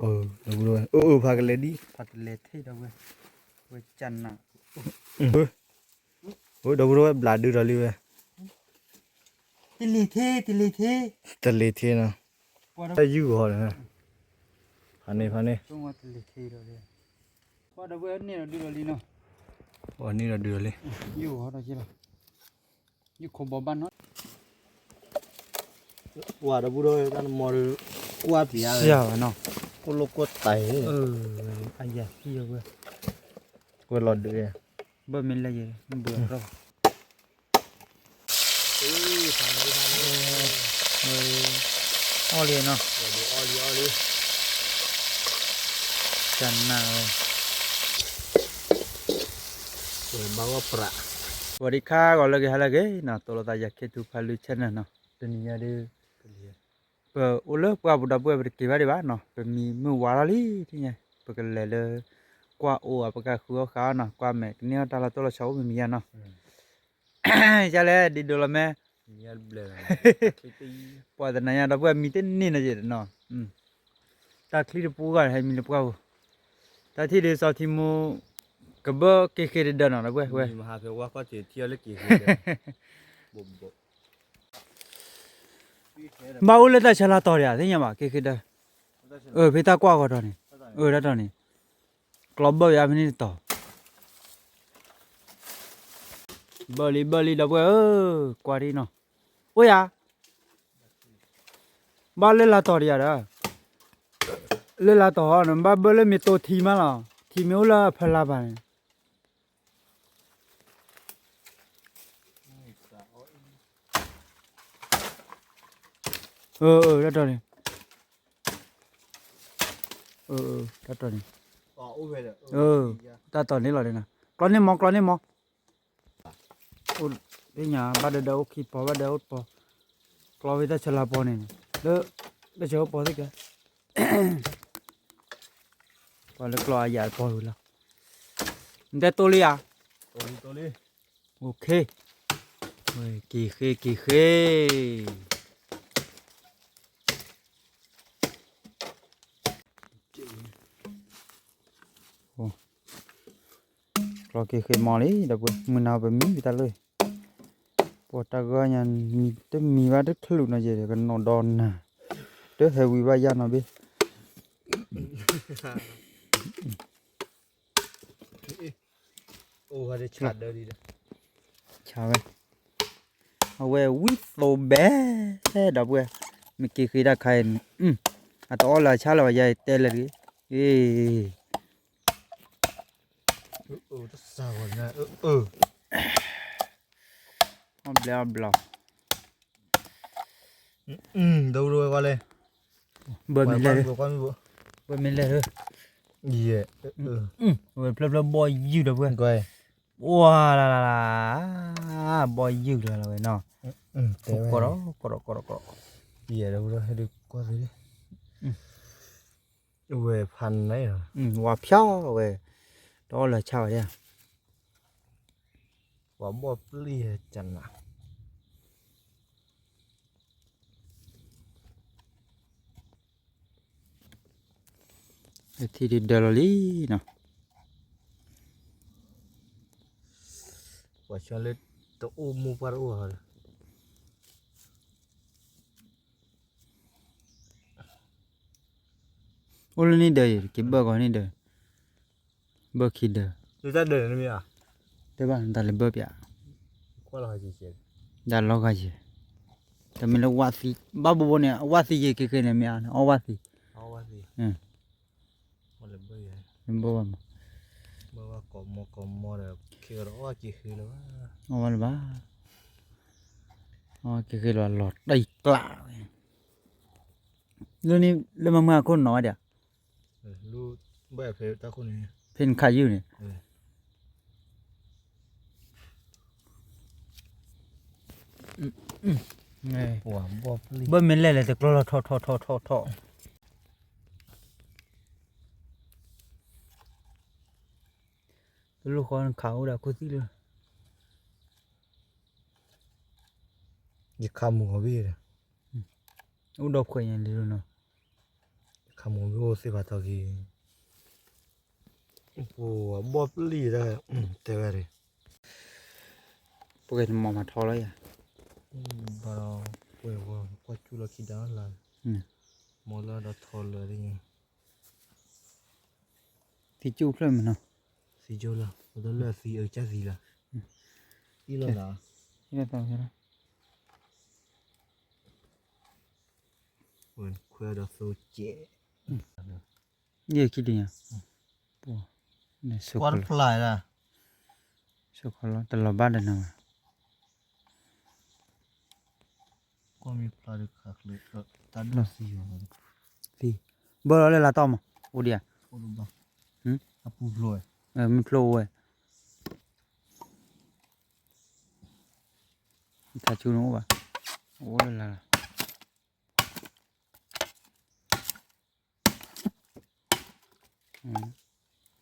ဒီပုၢ်ဒီဝဲၢ် အၢ အၢ ဖးကလဲၤဒံး ဖးတလဲၤထံၣ်ဒီပုၢ်ဝဲၢ် ဝဲကနၣ် အၢ ဒီပုၢ်ဒီဝဲၢ် ဘျးဒုဒီးလံဝဲ တလ့ၤထံ တလ့ၤထံ တလ့ၤထံနီၤ တၢ်ယုၢ်ဂီၤဒီး ဖးန့ၣ် ဖးန့ၣ် တလ့ၤထံဒီး ပှၤဒီပုၢ်ဝဲၢ်န့ၣ်ဒီးဒုဒီးလံနီၤ ပှၤန့ၣ်ဒီးဒုဒီးလံ ယုၢ်ဂီၤဒီးက့လီၤ ယုၢ်ခိးဘီဘၣ်နီၤ ပှၤဒီပုၢ်ဒီဝဲၢ် တၢ်နမီဒီး ကွၢ်ပျးဝဲ စှၤဘၣ်နီၤ ကိၣ်လိၣ်ကိၣ်တၢ် အယၤဟံၣ်ဝဲ ကွဲးလီၤဒုး ဘၣ်မ့ၢ်လဲၣ်ယဲ ဘၣ်ထီၣ် အီၣ်လံနီၤ တနၢ်ဝဲ ဝဲဘၣ်ဂီၢ်ပြး စဝၤဒံခါ ဂီၤလၢအဂ့ၤ ဟါလၢအဂ့ၤနီၤ တိၢ်လိာ်သးယၤ ခ့ထူဖးလူ channel နီၤ တနံၤညါဒီး ပအိၣ်လၢပှၢ်ပူၤဒီပုၢ်ဝဲၢ် ပတက့ၤဘၣ်ဒံးဘၣ်နီၤ ပမံမုၢ်ဝါထီၣ်လံ ထံၣ်ညါ ပကလဲၤလၢ ကွၢ်အိၣ်အပကဃုအီၣ်ဃာ်အီၣ်နီၤ ကွၢ်မဲာ်ကန့ၢ်အီၣ်တၢ်လီၤတိၢ်လီၤဆီအိၣ်မံၤမံၤယါနီၤ ကလဲၣ် ဒ်ဒိးလီၤမဲာ် ပှၤတနၤညါဒီပုၢ်ဝဲၢ်မံတန့ၢ်နီၤယဲၢ်နီၤ တၢ်ချံတပူၤဂၤဟဲမံလၢပှၢ်ပူၤ တၢ်ထံၣ်ဒ်စီၤထံမူ ကဘၢက့ၤဃ့တဒၢနီၤ ဒီပုၢ်ဝဲၢ် ဘၣ်အိၣ်လၢတၢ်ဆါလၢတီၤဒံးဧါ သ့ၣ်ညါဘၣ် က့ၤဃ့ဒၢ ဖဲတၢ်ကွၢ်ဂီၤတီၤန့ၣ် အၢ တၢ်တီၤန့ၣ် ကျီဘၢယါဖဲန့ၣ်တတီၤ ဘၢလံ ဘၢလံ ဒီပုၢ်ဝဲၢ်ဧၢ ကွၢ်ဒ်နီၤ အိၣ်ယၤ ဘၣ်လၢလါတီၤဒံးဧါဒီး လၢလါတီၤဟီ နဘၣ်ဘၢလၢမ့ၢ်တိထံမးလီၤ ထံမ့ၢ်အိၣ်လၢအဖီလာ်ဘၣ်န့ၣ် အၢ အၢ တၢ်တီၤန့ၣ် အၢ တၢ်တီၤန့ၣ် အၢ တၢ်တီၤန့ၣ်လီၤန့ၣ် ကျီန့ၢ်မီ ကျီန့ၢ်မီ အိၣ်သ့ၣ်ညါ ဘၣ်ဒၢဒၢအိၣ်ခံပီ ဘၣ်ဒၢအိၣ်တပီ ကျီဖဲတၢ်ဆါလၢပီန့ၣ် လၢ တၢ်ဆါအိၣ်ပီသ့ၣ်ကဲ ပှၤလၢကျီအယၤတပီဝံၤလီၤ နတဲတိၢ်လံဧါ က့ၤဃ့ က့ၤဃ့ ကျီက့ၤဃ့မီလံ ဒီပုၢ်ဝဲၢ် မုၢ်နၤပမံပတၢ်လၢ ပှၤတၢ်ဂီၤညါ တမံၤဘၣ်တချုးနီၤယဲၢ် ကနီၤဒီးနၤ တဟဲဝံၤဘၣ်ယါနီၤဘ့ၣ် ဆါဝဲ အဝဲဝံသိးဘဲ ဒီပုၢ်ဝဲၢ် မ့ၢ်က့ၤဃ့တၢ်ခါအံၤန့ၣ် အတအီၣ်လၢအဆါလၢၤဘၣ် ယဲတဲလၢၤတဂ့ၤ အ့ အီၣ်ဘျဲအီၣ်ဘျီ ဒိဝဲကွၢ်လဲၣ် ဘၢမ့ၢ်လဲၣ် ဘၢမ့ၢ်လဲၣ် ဝဲဖျၢၣ်ဖျၢၣ်ဘီၣ်ယုၢ်ဒီပုၢ်ဝဲၢ် ပှၤလၢလၢ ဘီၣ်ယုၢ်လၢလီၤဝဲနီၤ ကီးဒီး ကီးဒီး ကီးဒီး ကီးဒီး ဝဲဖးန့ၣ် ဝဲဖျါဝဲ တအီၣ်လၢဆါဝဲဒၣ် ပှၤဘီၣ်ပျံၤကနၣ် ထံဒုးဒၢလီၤလံနီၤ ပှၤဆၢလၢတအိၣ်မိၢ်ပှၢ်တအိၣ်ဟီဒီး အိၣ်လၢန့ၣ်ဒၢးအံၤ က့ၤဘၢၣ်ကီးန့ၣ်ဒၢး ဘၢၣ်ခံဒၢး တဲဘၣ်တၢ်လဲၤဘၢၣ်ပၠး တၢ်လီၤဂာ်ယဲၢ် တမ့ၢ်လၢဝၣ်သံ ဘၣ်ဘိဘိန့ၣ် အဝၣ်သံယဲၢ်က့ၤက့ၤန့ၣ်မ့ၢ်အီၤန့ၣ် အီဝၣ်သံ ဘၣ်မး အီဝၣ်လၢၤဘၣ် အီက့ၤဃ့လီၤ လီၤတံၢ်ကျးဝဲ လၢန့ၣ် လၢမၤမုၢ်အခိၣ်နီၤဝဲဒၣ် ဖဲနခးယုၢ်န့ၣ် ဘၣ်မ့ၢ်လဲၣ်လဲၣ် တကျီလီၤထီၣ်ထီၣ်ထီၣ်ထီၣ်ထီၣ် တလိၣ်ဃီနခးအိၣ်ဒီးခိၣ်သံၣ်လၢ ယခးမုၢ်ဂီၤဘ့ၣ်ဒီး အိၣ်ဒီးခွဲးညါလံနီၤ ယ ခးမိၢ်ဘ့ၣ်အိၣ်သ့ၣ်ဖးထီက့ၤ, ပှၤဘီၣ်ပျံၤတၢ်, တဲဝဲဒၣ်, ပကမီၤမၤထီလီၤယၤ, ဘၣ်ဒီး, ပှဲၤဝဲကွၢ်ကၠူၣ်လီၢ်ခံဒါလၢ်, မီၤလၢဒီးထီလၢာ်, သံကၠူၣ်ဖျၢၣ်မနီၤ, သံကၠူၣ်လၢ် ပတလၢာ်သံအကၢ်သံလၢ်, အံၤလီၤနၤ, အံၤလီၤသးဝဲလီၤ, ခွဲးဒီးသိကဲး, ယဲၢ်ခံဒံးညါ, ကွၢ်တဖျါလၢ်, ဆိခီလီၤ တလီၤဘၣ်ဒီးနၤဘၣ်, ကွၢ်မ့ၢ်ဖျါဒီးခးချၢ, တၢ်ဒိၣ်သံ, သံ, ဘၢလီၤလၢလၢ်တီၢ်မး, အိၣ်ဒံးဧါ, မ့ၢ်ဖျိဝဲ, ထါဆူနအိၣ်ဘၣ်, အိၣ်လၢလၢ်လီၤ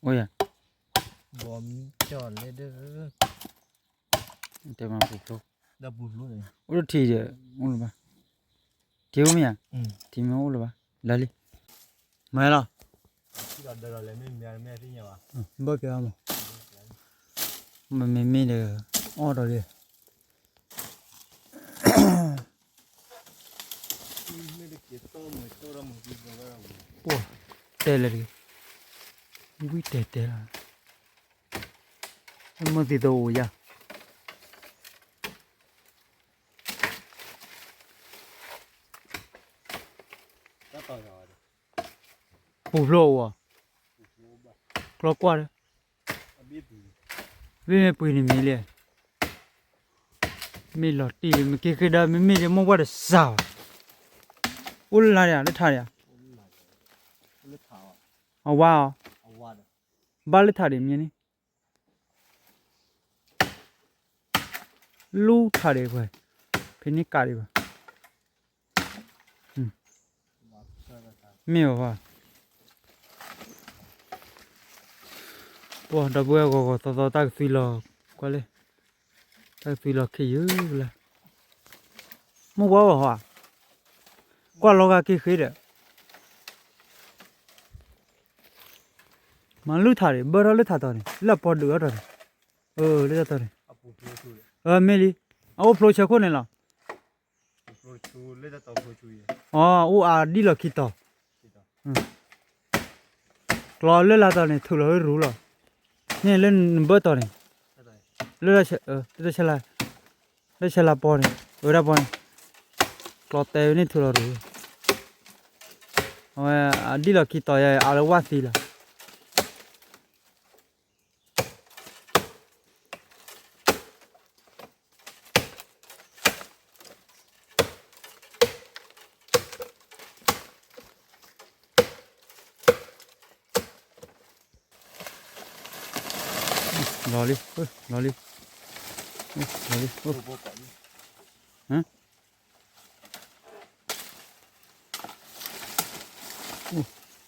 အိၣ်ယၤ, ဘီမံကၠီၣ်လဲၣ်ဒီး, တဲမၤပူၤဖျိ, အိၣ်တထံၣ်ဒီး, အိၣ်လၢၤဘၣ်, ထံၣ်အိၣ်မ့ၢ်ဧါ, ထံၣ်မ့ၢ်အိၣ်လၢၤဘၣ်, လၢလံ, မၤလီၤ, ဘၢကဲမး, မ့မ့ၢ်ဒီး, အီၣ်ဒီးလံ ပှၤတဲလၢတဂ့ၤ, ဝံၣ်တဲတဲလီၤ, မ့ၢ်သံသိအိၣ်ယၤ, ပူၤဖျိအိၣ်ဧါ, ကျီကွၢ်ဒီး, မ့မ့ၢ်ပှ့ၤန့ၣ်မ့ၢ်လံ မ့ၢ်လီၤတံၢ်လံ မ့ၢ်က့ၤဃ့ဒီး မ့မ့ၢ်ယမိၢ်ပှၢ်တစၢ်ဘၣ်, အိၣ်လၢလၢ်ဒံးဧါ လၢထးဒံးဧါ, အဝါအီၤ, ဘၣ်လၢထးဒံးမ့ၢ်န့ၣ်, လူထးဒံးပှဲၤ, ဖဲန့ၣ်ကးဒံးဘၣ် မ့ၢ်ဘၣ်, ပှၤဒီပုၢ်ဝဲၢ်ဂီၤဂီၤသီသီတၢ်ကသွံလီၤ, ကွၢ်လၢ, တၢ်ကသွံလီၤခ့ယုၢ်လၢ, မိၢ်ပှၢ်ဘၣ်ဟီဧါ, ကွၢ်လီၤဂာ်က့ၤဃ့ဒီး, မၤလုၢ်ထးဒံး ဘၢထီၣ်လၢထးတီၤန့ၣ် လၢအပီၤဒုးအီၤတီၤန့ၣ်, လၢထးတီၤန့ၣ်, မ့ၢ်လံ, အအိၣ်ဖျိဆၢခိၣ်န့ၣ်လီၤ အိၣ်အါဒ်လီၤခံတီၤ, ကျီလၢလၢတီၤန့ၣ် ထုးလီၤလၢရူလီၤ, န့ၣ်လၢနဘၢတီၤန့ၣ်, လၢ, လၢဆဲလါပီၤန့ၣ် ဝဲဒၣ်ပီၤန့ၣ်, ကျီတဲဝဲန့ၣ်ထုးလီၤရူ, အဝဲအဒ်လီၤခံတီၤယဲ အါလၢဝၣ်သံလီၤ လီၤလံ, လီၤလံ, လီၤလံ,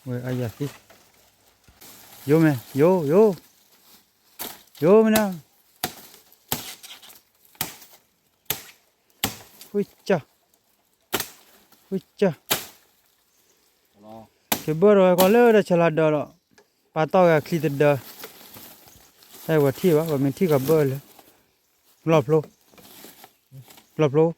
ဝဲအယၤသံ, ယိမ့ၢ်, ယိ, ယိ, ယိမ့ၢ်နီၤ ဃုကၢ်, ဃုကၢ်, ကဘၢဒီးဝဲကီးလၢတၢ်ဆဲးလၤဒၢးလီၤ, ပာ်တီၢ်ဂၤချံတဒၢ, ဟဲဝဲထံၣ်ဘၣ် ပှၤမ့ၢ်ထံၣ်ကဘၢလၢ, လီၢ်ဖျိ, လီၢ်ဖျိ, မ့ၢ်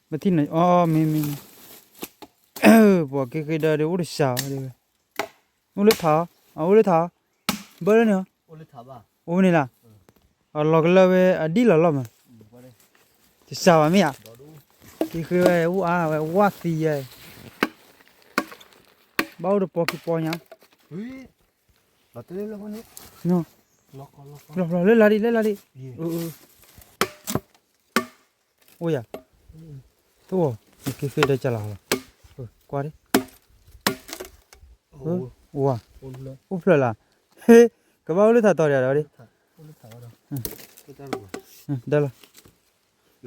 ထံၣ်န့ၣ် အီ မ့ၢ်မ့ၢ်မ့ၢ်, ပှၤက့ၤဃ့ဒၢးဒီးအိၣ်တစှၤဝဲ, အိၣ်လၢထး, အအိၣ်လၢထး, ဘၢလၢန့ၣ်, အိၣ်န့ၣ်လီၤ, အလီၤကလၢဝဲအဒံၣ်လီၤလီၤမး, တစှၤဘၣ်မ့ၢ်ဧါ, က့ၤဃ့ဝဲအိၣ်အါဝဲဝၣ်သံယဲ, ဘၣ်အိၣ်တပီၤခံပီညါ, လီၤလၢလၢ်ဒံး လၢလၢ်ဒံး, အိၣ်ယၤ, သိၣ်အီၤ, နက့ၤဃ့ဒီးကလၤလီၤ, ကွၢ်ဒံး, အိၣ်ဝါ, အိၣ်ဖျၢၣ်လၢ်, ကဘၣ်အိၣ်လၢထးတီၤဒံးဒီး, ဒၢလီၤ,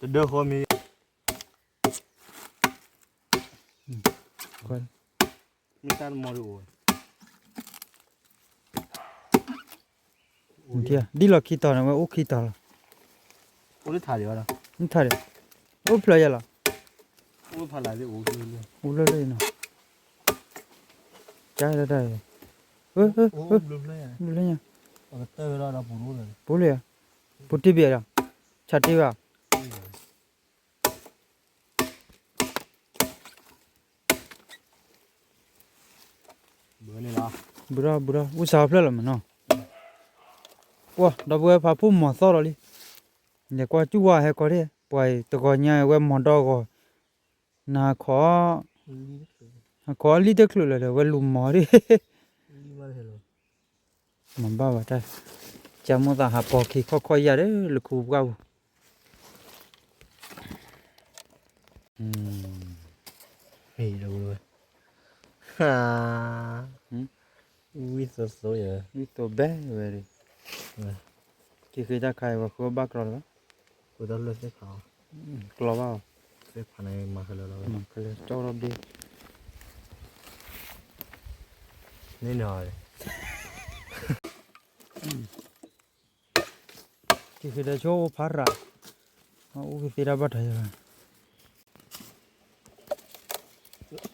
တဒၢဃီမ့ၢ် မ့ၢ်တၢ်တမီၤဒ်အိၣ်ဝဲ, ဒ်လီၤခံတီၤန့ၣ် ဝဲအိၣ်ခံတီၤလီၤ, အိၣ်လၢထးဒံးဘၣ်ဒီး, မ့ၢ်ထါဒီး, အိၣ်ဖျၢၣ်ယၤလီၤ, အိၣ်ဖျၢၣ်လၢအံၤနီၤ, ကါလၢတၢ်, ဘျုးလၢညါ, ပူၤလၢယၤ, ပူၤတ့ၢ်ဘၣ်ဒီး, ဆးတ့ၢ်ဘၣ် ဘုရီဘုရီ အိၣ်စးဖျၢၣ်လီၤမးနီၤ, ပှၤဒီပုၢ်ဝဲၢ်ဖးဖှိၣ်မီၤသီၣ်လီၤလံ, လဲၤကွၢ်ကၠူၣ်ဝါဟဲကီးဒၣ် ပှၤတဂီၤညါဝဲမီၤဒီဂီၤ, နဟးခီ, ဟးခီလံတချုးလၢာ်ဒီး ဝဲလူၤမီၤဒၣ် မၤဘၣ်ဘၣ်တၢ်, ကမိၣ်သးဟးပိာ်ခံခီခီယၢ်ဒီး လၢခူပှၢ်ပူၤ, ဝံသးစူၤ, ဝံသးဘဲဝဲ, က့ၤဃ့တၢ်ခါအံၤ ပှၤဃုအီၣ်ဘၣ်ကြီလၢၤဘၣ်, ဃုတၢ်လၢသ့ၣ်ခါ, ကြီဘၣ်အီၤ, သ့ၣ်ခါန့ၣ်မၤခဲလၢာ်လီၤ, မၤခဲလၢာ်ကၠီထီၣ်ဘ့ၣ်, န့ၣ်နီၤ က့ၤဃ့ဒီးဆိအိၣ်ဖးရၤ, အိၣ်ကသ့တၢ်ဘၣ်တၢ်ယၤ,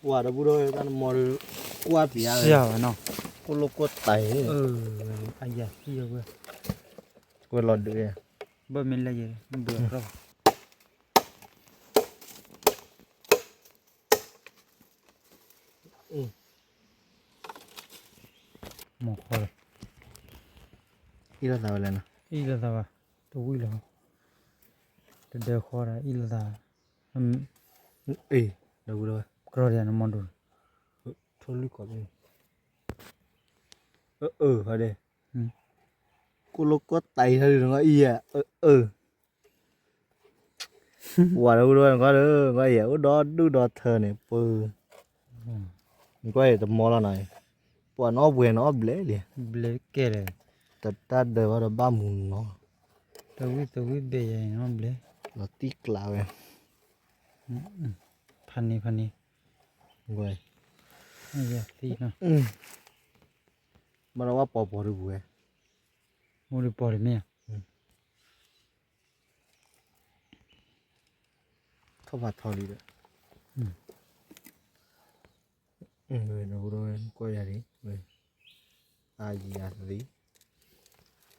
ဝၤဒီပုၢ်ဒီဝဲၢ်တၢ်နမီၤဒီး, ကွၢ်ပျးဝဲ, ကိၢ်လိၣ်ကိၢ်တံၢ်, အယၤသံဝဲ, ကွဲလီၤဒုး, ဘၣ်မ့ၢ်လဲၣ်ယဲ, ဘုးအရီၣ် မီၤဃီလီၤ, အံၤလိာ်သးဝဲလဲၣ်နီၤ, အံၤလိာ်သးဘၣ်, တဝံၣ်လီၤ, တဒၢဃီဒီး အံၤလိာ်သး, အ့ၣ်, ဒီပုၢ်ဒီဝဲၢ်, ကြီဒီးနမီၤဒိၣ်, ထိၣ်လွံၢ်ခီၣ်ဘ့ၣ်, အၢ ဟီဒဲး, ကိၢ်လိၣ်ကိၢ်တံၢ်ဟီဒုးနဂီၢ်အံၤယဲ, အၢ ပှၤဒီပုၢ်ဒီဝဲၢ်နကွၢ်ဒီး နကွၢ်အံၤ အိၣ်ဒီဒူၣ်ဒီထၢန့ၣ် ပၢ, နကွၢ်အံၤတမီလီၤနီၤ, ပှၤနအီၣ်ပှဲၤနအီၣ်ဘျဲၣ်လံ, ဘျဲၣ်ကဲလဲၣ်, တတၢ်ဒၢးဘၣ်ဒီးဘၣ်မူနီၤ, တဝံၣ်တဝံၣ်ဘဲၣ်ယဲန့ၣ်အီၣ်ဘျဲၣ်, လီၤတံၢ်ကျးဝဲ, ဖးန့ၣ်ဖးန့ၣ်, သံနီၤ, ဘၣ်ဒီးဝဲပိာ်ပိာ်တပူၤဝဲ, အိၣ်ဒီးပိာ်တမ့ၢ်ဧါ ထီၣ်ဖးထီလံဒီး, ဒီပုၢ်ဒီဝဲၢ်ကွၢ်ယၤလံ, အယၤသံ,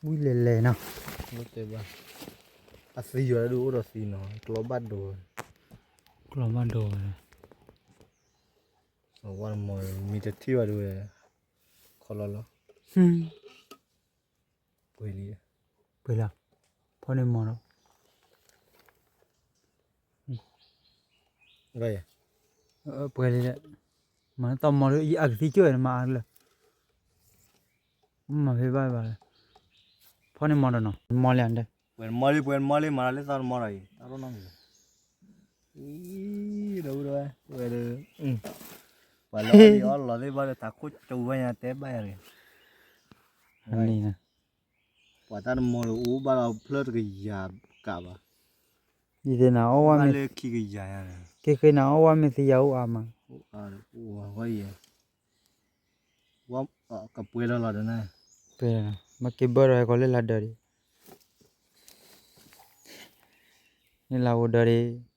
ဝံၤလဲၤလဲၤနီၤ, အသံယၤဒုးအိၣ်ဒီးသံနီၤ ကျီဘၣ်ဒိ, ကျီဘၣ်ဒိဝဲ, အဝဲမီၤမ့ၢ်တထံၣ်ဘၣ်ဒုးဝဲ, ခီလီၤလီၤ ပှဲၤလံ, ပှဲၤလံ, ဖီန့ၢ်မီၤဒီး, ပှဲၤလံ, မၤသီမီၤဒီး ယအကသံကၠိၣ်ဝဲမၤအါလၢ, မၤဖဲဘၣ်ဘၣ်လၢ, ဖီန့ၢ်မီၤဒီးနီၤ မီၤလံ, ပှဲၤမီၤလံ ပှဲၤမီၤလံ မၤလၢသီတမီၤဒီးအံၤ တၢ်ရိၣ်နီတမံၤလီၤ, အံၤ ဒီပုၢ်ဒီဝဲၢ် ဝဲဒီး, ပှၤလၢအီၣ်လံအီၣ်လီၤသ့ၣ်ဘၣ်ဒီး တၢ်ခိၣ်ကၠိဝဲညါတဲဘၣ်ယၤတဂ့ၤ, ပှၤတၢ်တမီၤဒီးအိၣ်ဘၣ်ဒီးဖျၢၣ်တကယၤကးဘၣ်, ယသ့ၣ်နၤအီၣ်ဝဲမ့ၢ်, က့ၤဃ့နၤအီၣ်ဝဲမ့ၢ်သံယၤအိၣ်အါမး, ကပှဲၤလီၤလီၤဒီး, ပှဲၤ, မ့ၢ်က့ၤဘၢဒီးဟဲကီးလၢလၢဒၢးဒံး, လၢလၢအိၣ်ဒၢးဒံး,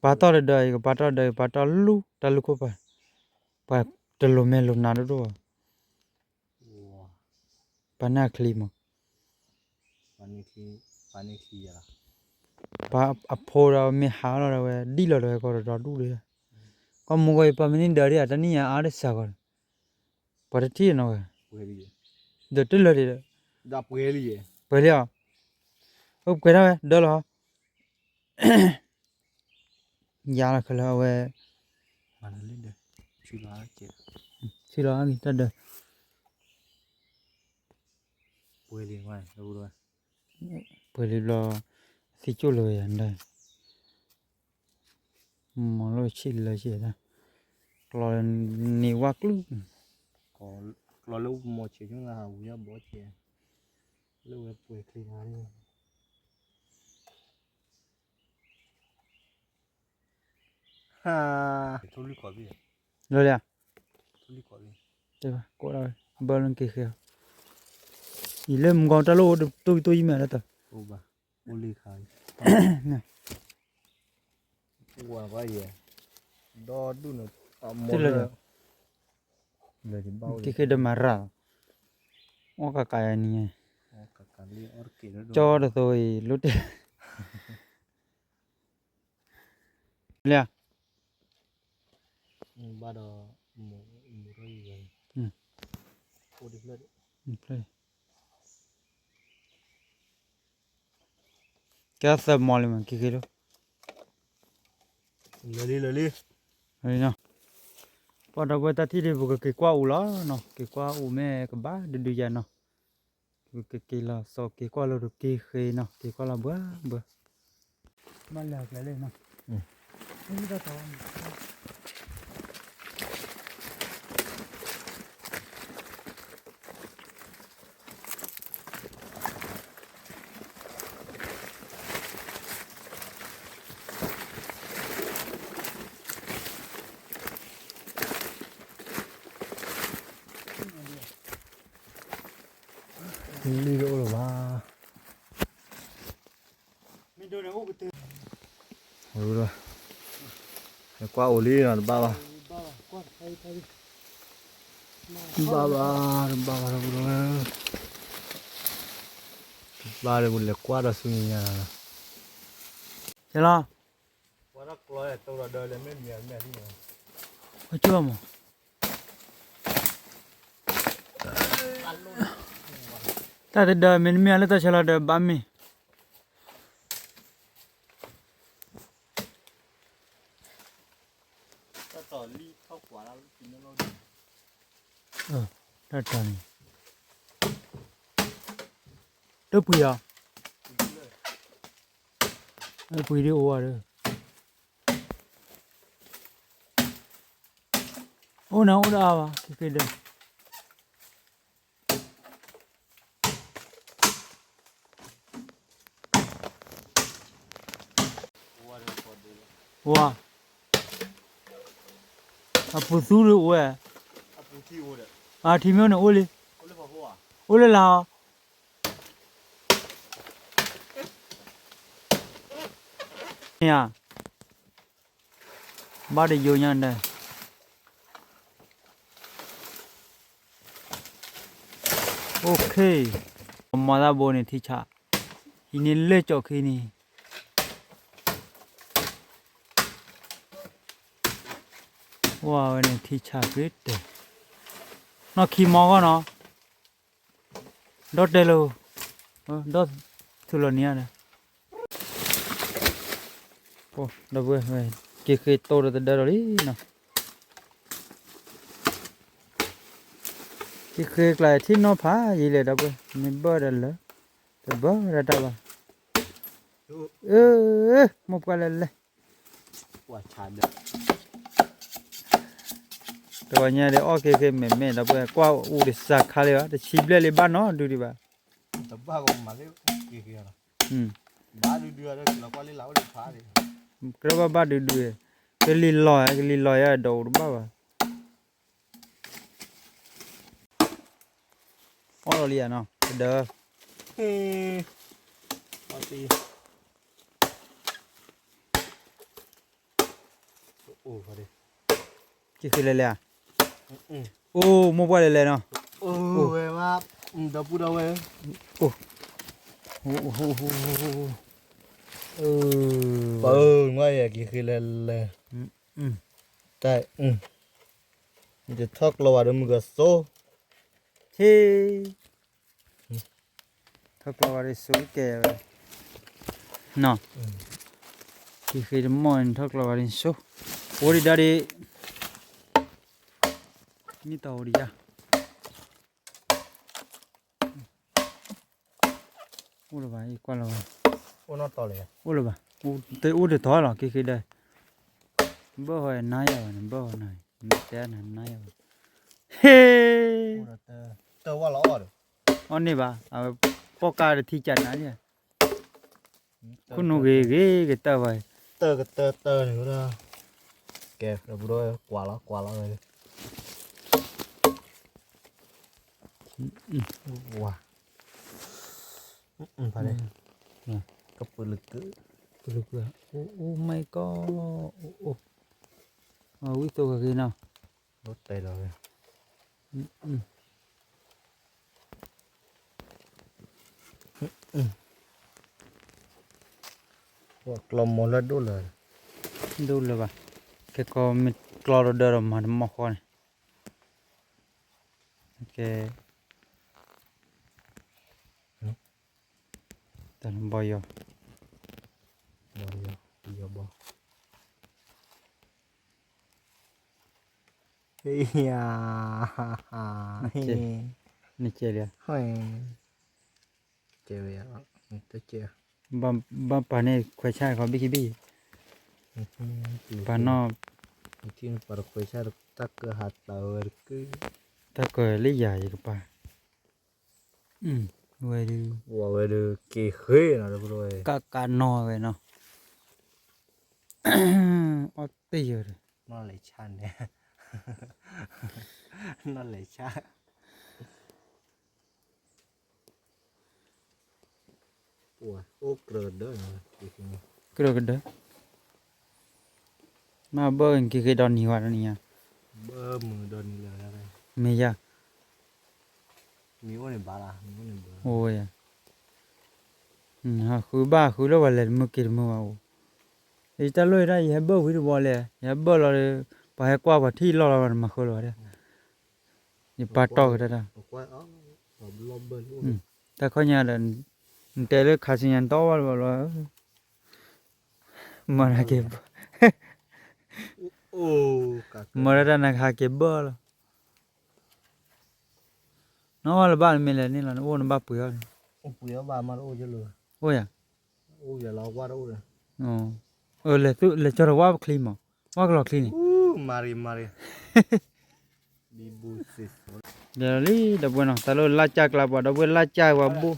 ပာ်တီၢ်တဒၢးအံၤ ကပာ်တီၢ်ဒၢး ကပာ်တီၢ်လူၢ်တၢ်လူၢ်ခိၣ်ပၤ, ပှၤတလိၤမဲာ်လိၤနၤဒိၣ်ဒိၣ်ဘၣ်, ပာ်န့ၢ်အချံမး, ပှၤအဖိဒီးမ့ၢ်ဟးလီၤဒီးဝဲ ဒ်လီၤဒီးဝဲကီးဒီးဒူၣ်ဒီး, ကီၢ်မူကီၢ်အံၤ ပှၤမ့ၢ်န့ၢ်ဒၢးဒံး တနံၣ်ညါအါတစှၤကီး, ပှၤတထံၣ်နီၤဝဲ, ဒီးတလၢာ်ဒံးဒီး, ပှဲၤလံအီၤ, အိၣ်ပှဲၤထီၣ်ဝဲ ဒၢလီၤ, ယါလီၤခဲလၢာ်အဝဲ, ဆံလီၤတၢ်ဒၢး, ပှဲၤလံဘျီ, သံကၠိၣ်လၢဝဲယၤဒၢး, မီၤလၢဆံးလၢဆံးတၢ်, ကျီန့ၢ်ဝါကျု, ကျီလၢမီၤဆံးဆူၣ်လၢဟးဝံၤအဘီဆံး, လၢဝဲပှဲၤချံနၤန့ၣ် လၢလၢ, ကိးဒၣ်ဝဲ ဘၢလၢက့ၤဃ့, အံၤလၢမုၢ်ဂီၤတၢ်လိၣ်အိၣ်တိၢ်ကတိၢ်ယံၤမးလၢတၢ်, အိၣ်လံခါ, ဝါကွၢ်ယဲ, ဒီဒူၣ်န့ၣ်, အမီလၢ, လၢက့ၤဘၣ်အိၣ်လၢ က့ၤဃ့ဒၢမၤရၣ်, အီၣ်ကးကးယၤနံၤ, ကၠီတသိးအံၤ လိၣ်တဲာ်, လၢ ဘၣ်ဒီး, မူရၢ်ယၤ, ဖျၢၣ်, ကဲသၢမီလံမး က့ၤဃ့လီၤ, လၢလံလၢလံ, ပှၤဒီပုၢ်ဝဲၢ်တၢ်ထံၣ်ဒ် ပကက့ၤကွၢ်အူလီၤနီၤ, က့ၤကွၢ်အူမ့ၢ်ကဘၣ်ဒုဒုယၤနီၤ, ပကက့ၤလီၤစီၤက့ၤကွၢ်လၢတက့ၤဃ့နီၤ, က့ၤကွၢ်လီၤဘၣ်ဘၣ်, မ့ၢ်လဲၤကျဲလံနီၤ, လံတအိၣ်လၢၤဘၣ်, ကွၢ်အိၣ်လံနီၤ တဘၣ်ဘၣ်, တဘၣ်ဘၣ်, တဘၣ်ဘၣ်, တဘၣ်ဒီးပလဲၤကွၢ်ဒီးဆူညါလီၤ, ကဲလီၤ, ပှၤကၠိမး တၢ်တဒၢမ့တမ့ၢ်လၢတၢ်ဆါလီၤဒီးဘၣ်မ့ၢ်, တၢ်တီၤလံထီၣ်ကွၢ်လၢ, တၢ်တီၤန့ၣ်, တပှံၤလီၤ, ပှံၤဒ်အိၣ်ဝဲဒီး, အိၣ်နၤအိၣ်ဒီးအါဘၣ် က့ၤဃ့ဒၢ ဝါ, အပူၤသူဒ်အိၣ်ဝဲ, အထံမ့ၢ်အိၣ်န့ၣ်အိၣ်လံ, အိၣ်လၢလၢအီၤ, ဘၣ်တယိညါဒီး OK, မၤသးဘိန့ၣ်ထံဆး, ဟံးန့ၢ်လၢကၠီၣ်ခံန့ၣ်, ဝဲန့ၣ်ထံဆးက့ၤတဲာ်, နီၢ်ခံမီဂီၢ်နီၤ, ဒီတဲလိၤ, ဒီသူၣ်လီၤနံၤဧါဒီး ဒီပုၢ်ဝဲၢ်, က့ၤဃ့တိဒီးတဒၢဒီးလံနီၤ, က့ၤဃ့ကျါထံၣ်နီၤဖးယံၤလဲၣ် ဒီပုၢ်ဝဲၢ်, မ့ၢ်ဘၣ်ဒီးလၢ, တဘၣ်ဒီးတၢ်ဘၣ်, အၢ, မိၢ်ပှၢ်လဲၤလဲၤ တဂီၤညါဒီးအီၣ်က့ၤက့ၤမဲာ်မဲာ် ဒီပုၢ်ဝဲၢ်, ကွၢ်အူတစှၤခါလံဘၣ်, တဆံဘျဲၣ်လံဘၣ်နီၤ ဒုးဒံးဘၣ်, တဘၣ်ကမၤလၢက့ၤက့ၤလီၤ, ဘၣ်ဒုးဒုးဒီးက့ၤလီၤကွၢ်လံလၢအိၣ်လၢဖးဒံး, ကြၢးဘၣ်ဘၣ်ဒုးဒုး, ကလံၤလီၤဧါ ကလံၤလီၤဧါဒီးအိၣ်တဘၣ်ဘၣ်, အီၣ်လီၤလံဧါနီၤ ကဒၢ က့ၤဃ့လဲၤလဲၤဧါ, အိၣ်မိၢ်ပှၢ်လဲၤလဲၤနီၤ, ဝဲမး, ဒီပုၢ်ဒီဝဲၢ်, ပၢ်ဧၢ မ့ၢ်ယက့ၤဃ့လဲၤလဲၤ, တၢ်, ယတထီၣ်ကျီဝဲဒီးမုၢ်ကစိ ဟ့ ထီၣ်ကျီဝဲဒီးစိကဲဝဲ, နီၤ, က့ၤဃ့တမီၢ်န့ၣ် ထီၣ်ကျီဝဲဒီးစိ, အိၣ်ဒံးဒါဒံး, မ့ၢ်တီအိၣ်ဒံးယါ, အိၣ်လၢၤဘၣ် ယကွၢ်လၢၤဘၣ်, အိၣ်လၢၤဘၣ်, အိၣ်တထီၣ်လီၤ က့ၤဃ့ဒီး, ဘၢၣ်ဟီနါယၤဘၣ်န့ၣ် ဘၢၣ်ဟီနၤ, မ့ၢ်တဲနၤနါယၤဘၣ်, ဟ့ အီၣ်န့ၢ်ဘၣ်, အဝဲပိာ်ကါတထံၣ်ကနၤန့ၣ်, ခိၣ်နူာ်ဂ့ၤဂ့ၤကတၢၢ်ဘၣ်, တၢၢ်ကတၢၢ်တၢၢ်န့ၣ်ဝဲဒၣ်, ကဲ ဒီပုၢ်ဒီဝဲၢ်ကွၢ်လီၤကွၢ်လီၤဝဲ, ဝါ, ဖးန့ၣ်, ကပုာ်လၢကၢး ကလုာ်ကွံာ်, အိၣ် အိၣ် my god, အိၣ် အိၣ်, ဝံသိးကဂ့ၤနီၤ, အိၣ်တဲလီၤဝဲ, ကျီမီၤလၢဒိၣ်လၢၤ, ဒိၣ်လၢၤဘၣ်, ခဲကီမ့ၢ်ကျီတဒၢဒီးမၤတမီၢ်ဃီန့ၣ်, ကဲ, တၢ်ဘီယီၤ, ဘီယီၤ, ဘီယီၤဘီ, နကဲလံ, ဘၣ်ပာ်န့ၢ်ခွဲးဆၣ်ခီဘံၣ်ခံဘံၣ်, ပာ်နီၣ်, ပာ်တခွဲးဆၣ်တၢ်ကၢဟးတၢ်ဝဲတက့ၢ်, တၢ်ကၢလၢယၤယကပာ်, ဝဲဒုး, ဝဲဒုးက့ၤဃ့နီၤ, ကကးနီၣ်ဝဲနီၤ, အီၣ်တ့ၢ်ယၤဒီး, နီၣ်လဲၤဆၣ်န့ၣ်, နီၣ်လဲၤဆၣ် အိၣ်ကြၢးကဒၢ, ကြၢးကဒၢ, မ့ၢ်ဘၢၣ်က့ၤဃ့ဒီနံၤဝဲဒီးနံၤ, ဘၢၣ်မုာ်ဒီနံၤလၢ, မ့ၢ်ယၤ, မ့ၢ်အိၣ်န့ၣ်ဘၣ်လၢ, အိၣ်ယၤ, ဃုဘၣ်ဃုလၢပှၤလဲၤတမုာ်က့ၤတမုာ်ဘၣ်အိၣ်, ယတၢ်လိၣ်တၢ်ယဟဲဘၢၣ်ဝံၤတဘျီလဲၣ်, ယဟဲဘၢၣ်လီၤဒီး, ပှၤဟဲကွၢ်ပှၤထံၣ်လီၢ်လီၤဘၣ်နမၤဃၢလီၤဘၣ်ဒီး, ယပာ်တီၢ်က့ၤတၢ်တၢ် တၢ်ခီညါဒီး, နတဲလၢခါဆူညါနတအီၣ်ဘၣ်လၢၤဘၣ်လီၤ, မၤတၢ်က့ၤဘၢၣ်, မၤတၢ်တၢ်နကဟးက့ၤဘၢၣ်လီၤ, နအီၣ်လၢၤဘၣ်မ့ၢ်လဲၣ်န့ၣ်လီၤ, နအိၣ်နဘၣ်ပှ့ၤအီၣ်န့ၣ်, အိၣ်ယၤ, လဲၤသု, လဲၤကၠီၤတဝၣ်ပချံမး, ဝၣ်ကလီၤချံန့ၣ်, မၤရံၤမၤရံၤ ဒီးလံ ဒီပုၢ်ဝဲၢ်နီၤ, တၢ်လၢလၢ်ကၢ်ကျါပှၤ ဒီပုၢ်ဝဲၢ် လၢ်ကၢ်ပှၤဘူၣ်,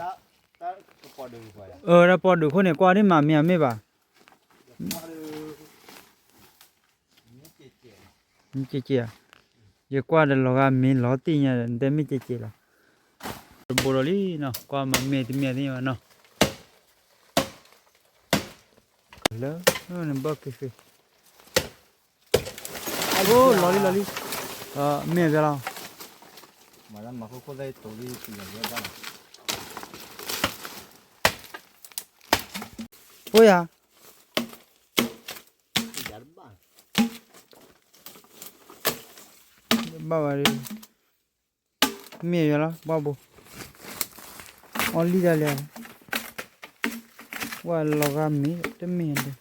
အၢ တၢ်ပီဒုးခိၣ်န့ၣ် ကွၢ်ဒ်မးမ့ၢ်အမ့ၢ်ဘၣ်, မ့ၢ်ကဲကဲ, ယကွၢ်ဒီးလီၤဂာ်မ့ၢ်လီၤတံၢ်ညါဒီး နတဲမ့ၢ်ကဲကဲလီၤ, တဘိဒီးလံနီၤ, ကွၢ်မးမ့ၢ်တမ့ၢ်သ့ၣ်ညါဘၣ်နီၤ, လၢ, နဘၣ်က့ၤဃ့ အိၣ်လီၤလံလီၤလံ, မ့ၢ်အဘၣ်လီၤ, အိၣ်ယၤ, ဘၣ်ဝဲ, မ့ၢ်ယၤလီၤ ဘၣ်ဘိ, အီၣ်လံဒၣ်လဲာ်, ဝဲလီၤဂာ်မ့ၢ်တမ့ၢ်ဒီး,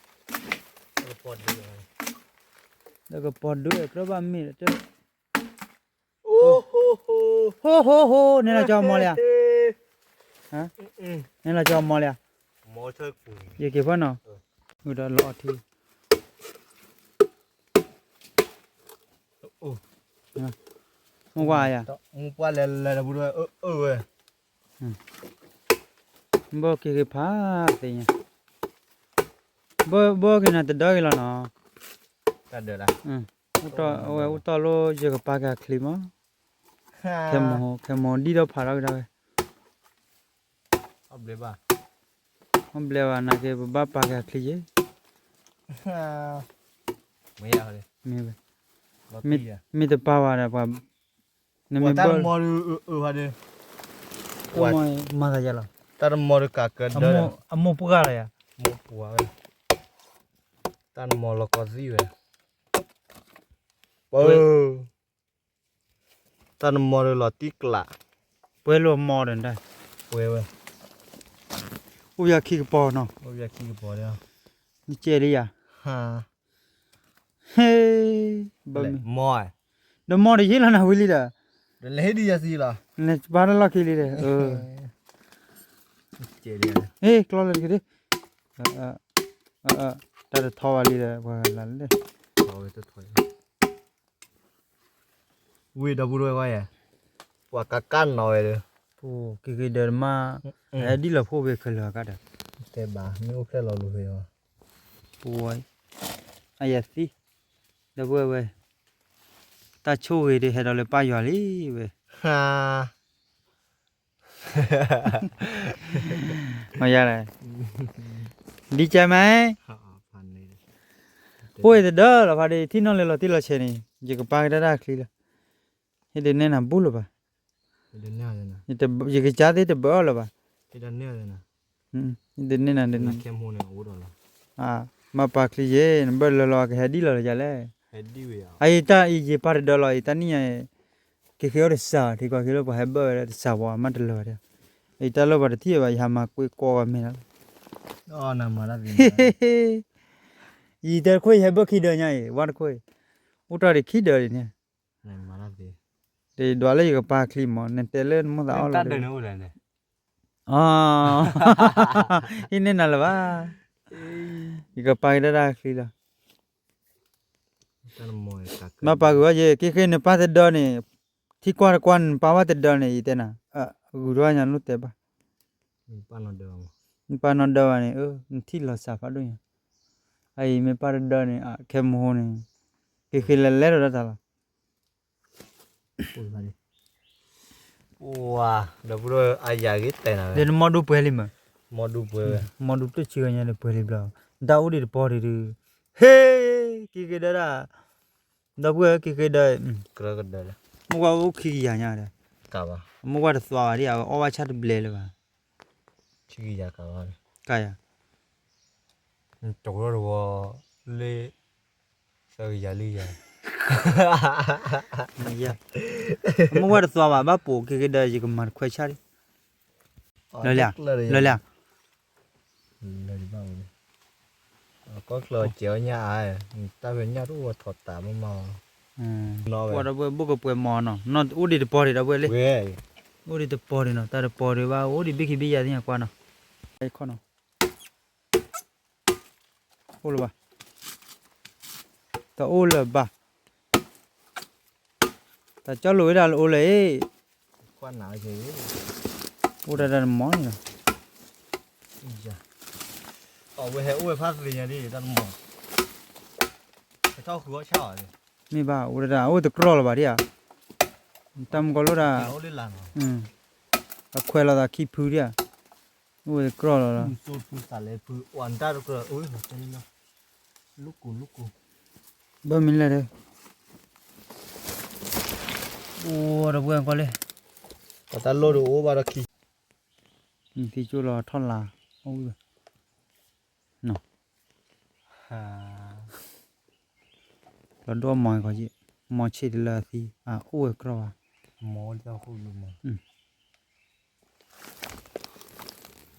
လၢကပီၤဒုးကြၢးဘၣ်မ့ၢ်ဒီး, ဟိဟိဟိ နလီၤကၠီမီလံဧါ, နလီၤကၠီမီလံဧါ, ယက့ၤဖၢနီၤ, ဒီးလီၤအီထံ မ့ၢ်ဝဲယၤ, မ့ၢ်ပှၢ်လဲၤလဲၤဒီးပူၤဝဲ, ဘၣ်က့ၤက့ၤဖးသ့ၣ်ညါ, ဘၣ်က့ၤနၤတဒၢက့ၤလီၤနီၤ, တၢ်ဒၢးလၢ, အဝဲအိၣ်တီၢ်လိာ်ယကပာ်က့ၤအချံမး, ခဲမိၢ်ဒံၣ်ဒီးဖးထီၣ်ကဒါဝဲ, အီၣ်ဘျဲဘၣ်, အီၣ်ဘျဲဘၣ် နာ်က့ ပဘၣ်ပာ်က့ၤအချံယ့ၣ်, မ့ၢ်ဝဲ, မ့ၢ်တပာ်ဘၣ်ဒီးပှၤ, နမ့ၢ်ဘၣ်, မၤသးယၤလီၤ, တၢ်တမီၤဒီးကးကဒၢ, အမိၢ်ပှၢ်လီၤယၤ, မိၢ်ပှၢ်ဝဲ, တၢ်တမီၤလီၤကီသံၣ်ဝဲ, ပၢ် တၢ်နမီၤဒီးလီၤတံၢ်ကျး, ပှဲၤလိာ်မီၤဒီးတၢ်, ပှဲၤဝဲ, အိၣ်ယၤခံကပီၤနီၤ, အိၣ်ယၤခံကပီၤ, နကဲလံယၤ, ဟ့, မီၤ, ဒီးမီၤဒီးယ့ၣ်လီၤနၤဝံၤလံဒီး, လဲၤဟ့ၣ်ဒံးယၤသံလီၤ, လဲၤပာ်တၢ်လီၢ်ခံလံဒီး, ဟ့ၣ်ကျီလၢတက့ၢ်, တၢ်တထီဘၣ်လံဒီး ပှၤလၢ ဝံၤဒီပုၢ်ဝဲၢ်ကွၢ်ယဲ, ပှၤကကၣ်နီၤဝဲဒီး, က့ၤက့ၤဒီးမး, ဟဲဒ်လီၤဖိၣ်ဖဲခဲလၢာ်အကါဒီး, တဲဘၣ် မ့ၢ်အိၣ်ဖျဲၣ်လီၤလူၤဖဲအီၤ, ပဝဲ, အယၤသံ, ဒီပုၢ်ဝဲၢ်, တၢ်ဆိၣ်ဂ့ၤဒီးဟဲဒီးလၢပၢ်ယွၤလံဝဲ, မ့ၢ်ယၤလဲၣ်, ဒီကဲမး, အိၣ်တဒၢလီၤဖးဒီး ထံၣ်နီၣ်လၢလီၤတံၢ်လီၤဆဲးန့ၣ် ယကပာ်ကဒါတၢ်ချံလီၤ, ဟ့ၣ်ဒုးနဲၣ်နၤဘူၣ်လၢၤဘၣ်, ယကစၢ်သ့ၣ်တဘၢအီၤလၢၤဘၣ်, ဟ့ၣ်ဒုးနဲၣ်နၤဒ်န့ၣ်, မ့ၢ်ပာ်ချံယဲ နဘၢၣ်လၢလီၤကဟဲဒ်လီၤလၢယၤလဲၣ်, အအံၤတၢ်အံၤယပာ်တဒၢလီၤ အံၤတၢ်နံၣ်ညါ က့ၤဃ့အီၣ်တစှၤ ထံကီၢ်က့ၤလၢပှၤဟဲဘၢၣ်ဝဲဒၣ်တစှၤပှၤမ့ၢ်တလၢာ်ဝဲဒၣ်, အံၤတၢ်လၢပှၤတထံၣ်ဘၣ် ယဟးမၤကွ့ကီၢ်ဝဲမ့ၢ်လီၤ, ယတဲတခိၣ်ယဟဲဘၢၣ်ခံဒၢညါအံၤ ဝါတခိၣ်အံၤ, အိၣ်တ့ၢ်ဒံးခံဒၢဒ်န့ၣ်, တဒွးလၢယကပာ်ချံမး နတဲလၢနမိၣ်သးအီၣ်လီၤ, အ ဟ့ၣ်နဲၣ်နၤလၢၤဘၣ်, ယကပာ်ကဒါတၢ်ချံလီၤ, မ့ၢ်ပာ်ဂုာ်ဘၣ်ယဲ က့ၤဃ့နပာ်တဒၢန့ၣ်, ထံကွၢ်တကွၢ်နပာ်ဘၣ်တဒၢန့ၣ် ယတဲနၤ, ဂုာ်ထီၣ်ညါလိၣ်တဲဘၣ်, နပာ်နီၢ်ဒၢဘၣ်န့ၣ် နထံၣ်လီၤစၢ်ဖးဒိၣ်ညါ, အအံၤမ့ၢ်ပာ်တဒၢန့ၣ် ခဲမဟိန့ၣ်, က့ၤဃ့လဲၤလဲၤထီၣ်တၢ်လီၤ ဒီပုၢ်ဒီဝဲၢ်အယၤဂ့ၤတဲနၤဝဲ, ဒီးနမီၢ်ဒူပှဲၤလံမး, မီၢ်ဒူပှဲၤဝဲ, မီၢ်ဒူတဆံဂၤညါဒီးပှဲၤလံဘျီ, တၢ်အိၣ်ဒံးတပီၤဒံးဒုး, ဟ့ၣ်, က့ၤက့ၤဒၢဒၣ်, ဒီပုၢ်ဝဲၢ်က့ၤက့ၤဒၢ, မိၢ်ကွၢ်အိၣ်ခံကယၤညါဒီး, မိၢ်ကွၢ်တသွါဘၣ်ဒ် အဝဲအီၣ်ဘၣ်ဆၣ်တဘျဲလၢၤဘၣ်, ကယၤ, တဝီတဝီ, လၢ သၢကယၤလွံၢ်ယၤ, မိၢ်ကွၢ်တသွါဘၣ် ဘၣ်ပိာ်က့ၤက့ၤဒီး ယကမၤတခွဲဆၣ်ဒံး, လၢလၢ, လၢလၢ, ကီၢ်ချၢစဲးအီၣ်ညၣ်အါ, တၢ်ဖဲညၣ်တအိၣ်ဝဲထီၣ်တးမးမး, ကွၢ်ဒီပုၢ်ဝဲၢ် ဘိၣ်ကပှဲၤမီၤနီၤ, အိၣ်ဒံးတပီၤဒံးဒီပုၢ်ဝဲၢ်လံ, အိၣ်ဒံးတပီၤဒံးနီၤ တၢ်တပီၤဒံးဘၣ် အိၣ်ဒံးဘ့ၣ်ခံဘ့ၣ်ယၤသ့ၣ်ညါကွၢ်နီၤ, ခီနီၤ အိၣ်လၢၤဘၣ်, တအိၣ်လၢၤဘၣ်, တၢ်ကၠီလိာ်ဝဲဒၣ်လၢအိၣ်လၢၤ, အိၣ်တၢ်တၢ်တမီၤန့ၣ်လီၤ, အဝဲဟဲအိၣ်ဝဲဖးသ့ၣ်ညါဒ်တၢ်တမီၤ, ကထီၣ်ဃုအီၣ်ဆၣ်အီၤ, မ့ၢ်ဘၣ်အိၣ်တၢ်အိၣ်တကြီလၢၤဘၣ်ဒ်ဧါ, တၢ်မုၢ်ကီၢ်လိၣ်ဒၣ်, အခွဲးလီၤသးခံဖုဒ်ဧါ, အိၣ်တကြီလီၤလီၤ, ဘၣ်မ့ၢ်လဲၣ်ဒီး, အိၣ်ဒီပုၢ်ဝဲၢ်ကွၢ်လံ, ပတၢ်လိၣ်ဒီးအိၣ်ဘၣ်ဒီးခံ, သံကၠိလီၤထီၣ်လါ, အိၣ်ဝဲ, လီၤဒိၣ်မီၤကီးက့, မီၤဆံးတလၢအသံ, အအိၣ်ဝဲကြီ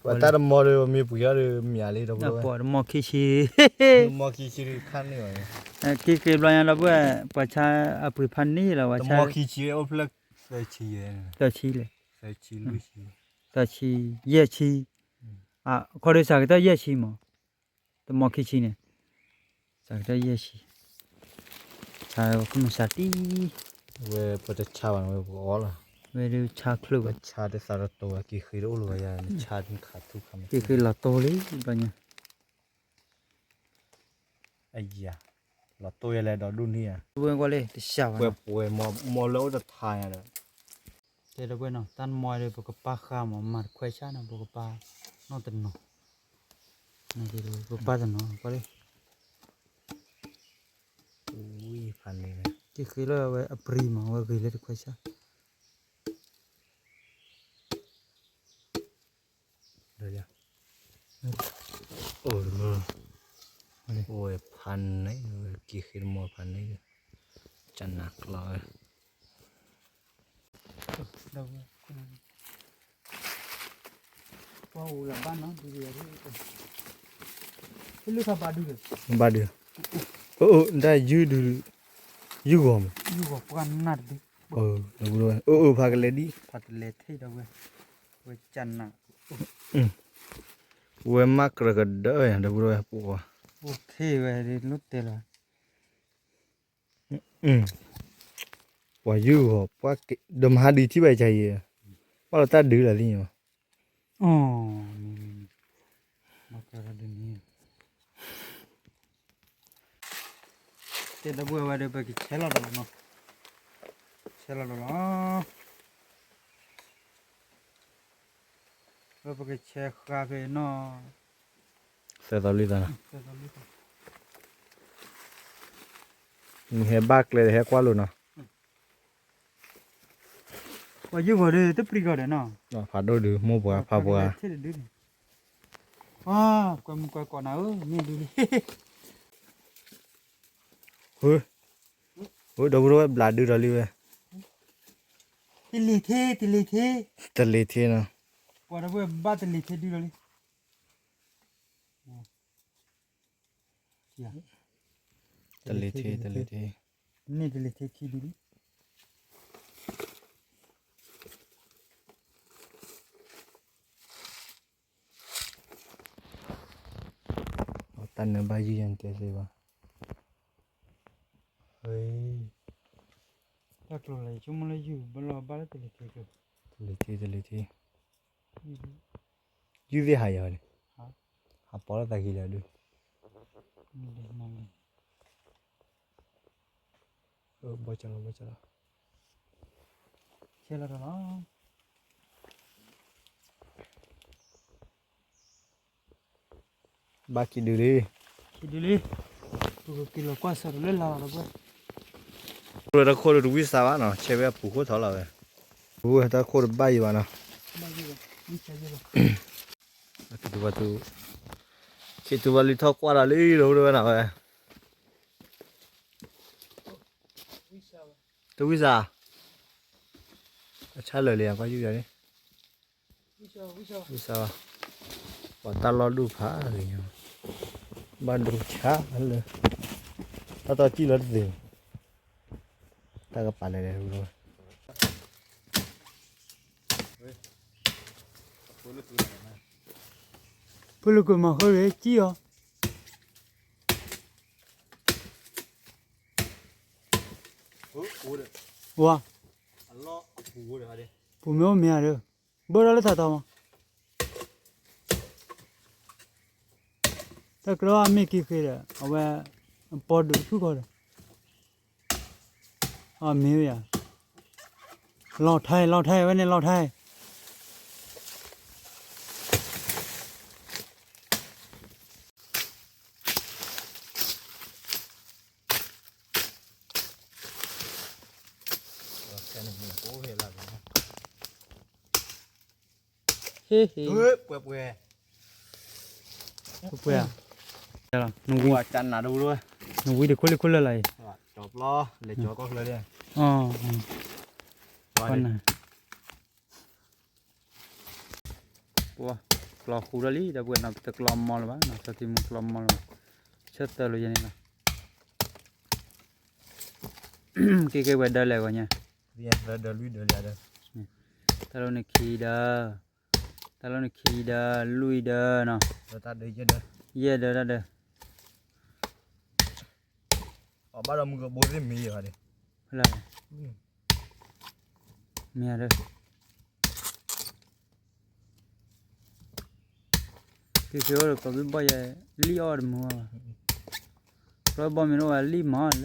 ဘၣ်, ပှၤတၢ်တမီၤဒီး မ့ၢ်ပှ့ၤအီၤဒီး မ့ၢ်လံဒီး ပှၤတမီၤခံဆံ, မီၤခံဆံဒီးခါန့ၣ်, က့ၤက့ၤဘျီညါဒီပုၢ်ဝဲၢ် ပှၤဆါအပှ့ၤဖးန့ၣ်လီၤ, ပှၤဆါ, သၢဆံလဲၣ်, သၢဆံ, ယဲၢ်ဆံ, ခီဒီးစးကတၢၢ်ယဲၢ်ဆံမး, တမီၤခံဆံန့ၣ်, စးကတၢၢ်ယဲၢ်ဆံ, ဆါဝဲခိၣ်မုၢ်ဆါတံၢ်, ဝဲပတဆါဘၣ်န့ၣ်ဝဲပကအီၣ်လီၤ, ဝဲဒုးဆါချၢဝဲ, ဆါတသးတတိၤဝဲ က့ၤဃ့တအိၣ်လၢၤဘၣ်ယၤ, ဆါတခးထူခါမး, က့ၤဃ့လီၤတိၢ်လံဘျီညါ, အယၤ, လီၤတိၢ်ယဲလဲၣ်ဒီးဒိၣ်န့ၢ်ဧါ, ဝဲကွၢ်လံ တစှၤဘၣ်, ပှဲၤပှဲၤမီၤလၢအိၣ်တထါညါဒီး, တဲဒီပုၢ်ဝဲၢ်နီၤ တၢ်နမီၤဒီး ပကပာ်ဃာ်မး မၤတခွဲဆၣ်နီၤ ပကပာ်နီၢ်တနီၤ, ပပာ်တနီၤ ကွၢ်လံ, က့ၤဃ့လၢဝဲအပြံၤမး ဝဲဂ့ၤလၢတခွဲဆၣ် အိၣ်ဖးန့ၣ်, က့ၤဃ့တမီၤဖးန့ၣ်, ကနၣ်ကျီဝဲ, ဘၣ်ဒုး, အိၣ်အိၣ် တၢ်ယုၢ်ဒုး, ယုၢ်ဂီၤမး, အိၣ်အိၣ် ဖးကလဲၤဒံး, ဖးတလဲၤထံၣ်ဒီးဝဲ, ဝဲကနၣ်, ဝဲမၤကြၢးကဒၢဝဲ ဒီပုၢ်ဝဲၢ်ပှၤ, အိၣ်ခ့ဝဲဒ်လိၣ်တဲလီၤ ပှၤယုၢ်ဂီၤ ပှၤက့ၤ ဒီးမဟါဒုးထံၣ်ဘၣ်ယၤအံၤ, ဘၣ်လီၤတၢ်ဒုးလီၤသ့ၣ်ညါ, တဲဒီပုၢ်ဝဲၢ်ဒီး ပကဆဲးလီၤဒီးလီၤနီၤ, ဆဲးလီၤဒီးလီၤ, ပကဆဲးဃာ်ဖဲနီၤ, သီလံသီနီၤ, နဟဲဘၣ်ကျဲဒီးဟဲကွၢ်လိာ်နီၤ, ပှၤယုၢ်ဂီၤဒီး တပျံၤဂီၤဒီးနီၤ, ဖးဒိၣ်ဒုး မိၢ်ပှၤဖးပှၤ, ကွဲမုၢ်ကွဲကိးနၤဧၢ မ့ၢ်ဒုးလံ, ဒီပုၢ်ဝဲၢ်ဘျးဒုးဒီးလံဝဲ, တလ့ၤထ့ တလ့ၤထ့, တလ့ၤထ့နီၤ, ပှၤဒီပုၢ်ဝဲၢ်ဘၣ်တလ့ၤထ့ဒုးဒီးလံ တလ့ၤထ့ တလ့ၤထ့, န့ၣ်တလ့ၤထ့ခံဒုလံ, တၢ်နၢၤဘၣ်ယုၢ်ယဲၢ်တဲသ့ဘၣ်, တၢ်ကျိၤလၢယဆိကမိၣ်လၢယုၢ်ဘၣ်လီၤဘၣ်လၢတလ့ၤထ့ကျိၤ, တလ့ၤထ့ တလ့ၤထ့, ယုၢ်သ့ၣ်ဟးယၤန့ၣ်, ဟးပိာ်လၢသးဂ့ၤလၢဒုး, ဘီၣ်ကလီဘီၣ်ကလီ, ဆဲလီၤလီၤ, ဘၣ်ခံဒုလံ, ခံဒုလံ, ပကက့ၤလီၤကွၢ်ဆၢတလၢလါလီၤဒီပုၢ်ဝဲၢ်, တၢ်ခိၣ်ဒုးတဝံၣ်စးဘၣ်နီၤ ဆဲးဝဲအပူၤခိၣ်ထီၣ်လီၤဝဲ, တၢ်ခိၣ်တဘၣ်ယံၤဘၣ်နီၤ, ခ့တူၢ်ဘၣ်လံထီၣ်ကွၢ်ဒီးလံဒီပုၢ်ဝဲၢ်နီၤဝဲ, တဝံၣ်စး, အဆါလၢာ်လံ ကွၢ်ယုၢ်ယၤန့ၣ်, ဝံၣ်စး, ပှၤတၢ်လီၢ်ဒိၣ်ဖးဂ့ၤ, ဘၣ်ဒိဆါလၢ, တၢ်တီစံၣ်လီၤတသ့, တၢ်ကပာ်လဲၤလဲၤ, ဖုလၢကွံာ်မၤဃၢၤရ့ၣ်ကံၣ်အီၤ, ဝါ, ပူၤမ့ၢ်အိၣ်မ့ၢ်ဧါဒီး, ဘၢဒီးလၢထးတီမး, တၢ်ကြၢးအမ့ၢ်က့ၤဃ့ဒီး အဝဲ, အပီဒုးဆူၣ်ဃီဒီး, အမ့ၢ်ဝဲယၤ, လီၤထဲ လီၤထဲ ဝဲန့ၣ်လီၤထဲ ဟ့ၣ်ဟ့ၣ်, ပှဲၤပှဲၤ, ပှဲၤပှဲၤဧါ, နဝံ, နဝံတခိၣ်လံခိၣ်လၢာ်လီၤအံၤ, ကၠီၤပျီ, လဲၤကၠီၤကီၢ်ချၢလံ, ပှၤ, ကျီဃူထီၣ်လံ ဒီပုၢ်ဝဲၢ်နီၤ ပတကျီမီလၢၤဘၣ်နီၤ စီၤသံမူကျီမီလၢၤဘၣ်, ဆၢသၢလိာ်ယဲန့ၣ်လီၤ, က့ၤက့ၤဝဲဒၢလဲၤဂီၤညါ, တၢ်လီၢ်န့ၣ်ခံဒီး, တၢ်လီၢ်န့ၣ်ခံဒီး လွံၢ်ဒီးနီၤ, ယဲၢ်ဒီးတၢ်ဒီး, ဖဲလၢ, မ့ၢ်ဧါဒီး က့ၤက့ၤအိၣ်ဒီးပှၤဘံၣ်ဘီၣ်ယဲ လံၣ်အီၣ်တမုာ်ဘၣ်, ပှၤဘီၣ်မ့ၢ်တအိၣ်ဝဲလံၣ်မၤ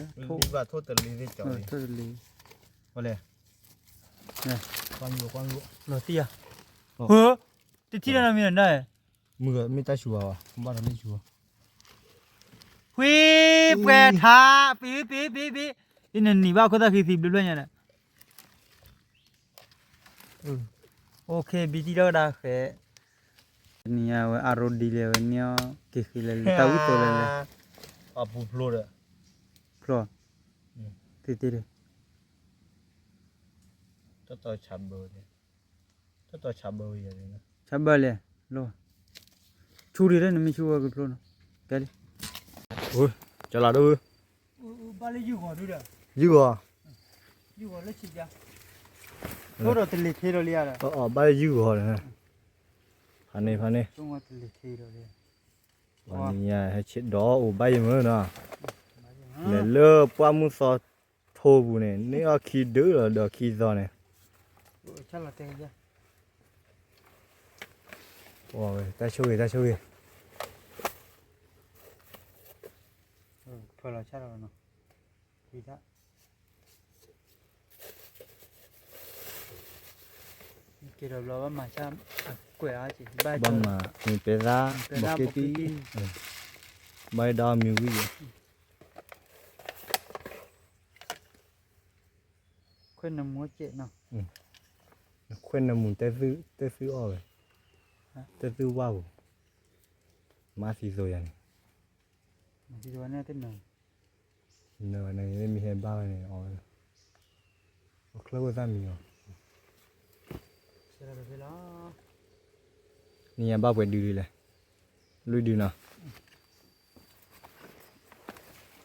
လၢထိၣ်, ထိၣ်တလံ, လီၤတံၢ်ဧါ, တထံၣ်တၢ်နီတမံၤဒီး, မ့ၢ်တၢ်ဆူၣ်ဘၣ်, ဘၣ်တၢ်လၢဆူၣ်ဘၣ်, ဖှံ, ပှဲၤထါ, ပ့ၤ, ပ့ၤ, ပ့ၤ, ပ့ၤ, နနံၤဘၣ်ခိၣ်သၣ်ဃံသံဘျုးဖျၢၣ်ညါဒီး OK ဘံတံၢ်ထီၣ်ကဒါဃဲ, နံၤညါဝဲအါရိဒ်လဲၣ်ဝဲန့ၣ်, က့ၤဃ့လဲၣ်လဲၣ် တၢ်ဝံၣ်သိးလဲၣ်လဲၣ်, အပူၤဖျိဒီး, ဖျိ, သ့သ့ဒီး, တၢ်တီဆးဘၢ, တၢ်တီဆးဘၢ, ဆးဘၢလဲၣ်, လီၤ, ဆူဒံးလၢနမ့ၢ်ဆူဝဲကဖျိနီၤ, ကဲလံ, ကလၤဒိ, ယုၢ်ဂီၤ, ယုၢ်ဂီၤ, ဘၣ်ယုၢ်ဂီၤ, ဖးန့ၣ်, ဖးန့ၣ်, ပှၤနံၤညါဟဲဆ့ဒီးအိၣ်ဘၣ်ယမုၢ်နီၤ, လဲၤလၢပှၢ်မုၢ်သီထိပူၤန့ၣ် န့ၢ်အီၣ်ခံဒုးဒီးခံသီန့ၣ်, တၢ်ဆိၣ်ဂ့ၤ တၢ်ဆိၣ်ဂ့ၤ, ဖၢလီၤဆၣ်လီၤနီၤ, က့ၤဒီးဘျီဘၣ်မၤဆၣ်, ဘၣ်မၤမ့ၢ်ပဲသၣ် ဘီက့တံၢ်, ဘၣ်ဒီးမ့ၢ်ဝံၣ်ယဲၢ်, ခွဲးနမူတဲသုအီၣ်ဝဲ, တဲသုဝၣ်ပူၤ, မၤသံသိယၤန့ၣ်, နမ့ၢ်ဟဲဘၣ်ဝဲန့ၣ် အီၣ်ဝဲလီၤ, အချၢဝဲသၣ်မံၤအီၤ, နံၤညါဘၣ်ပှဲၤဒုဒုလဲၣ်, လွံၢ်ဒုနီၤ,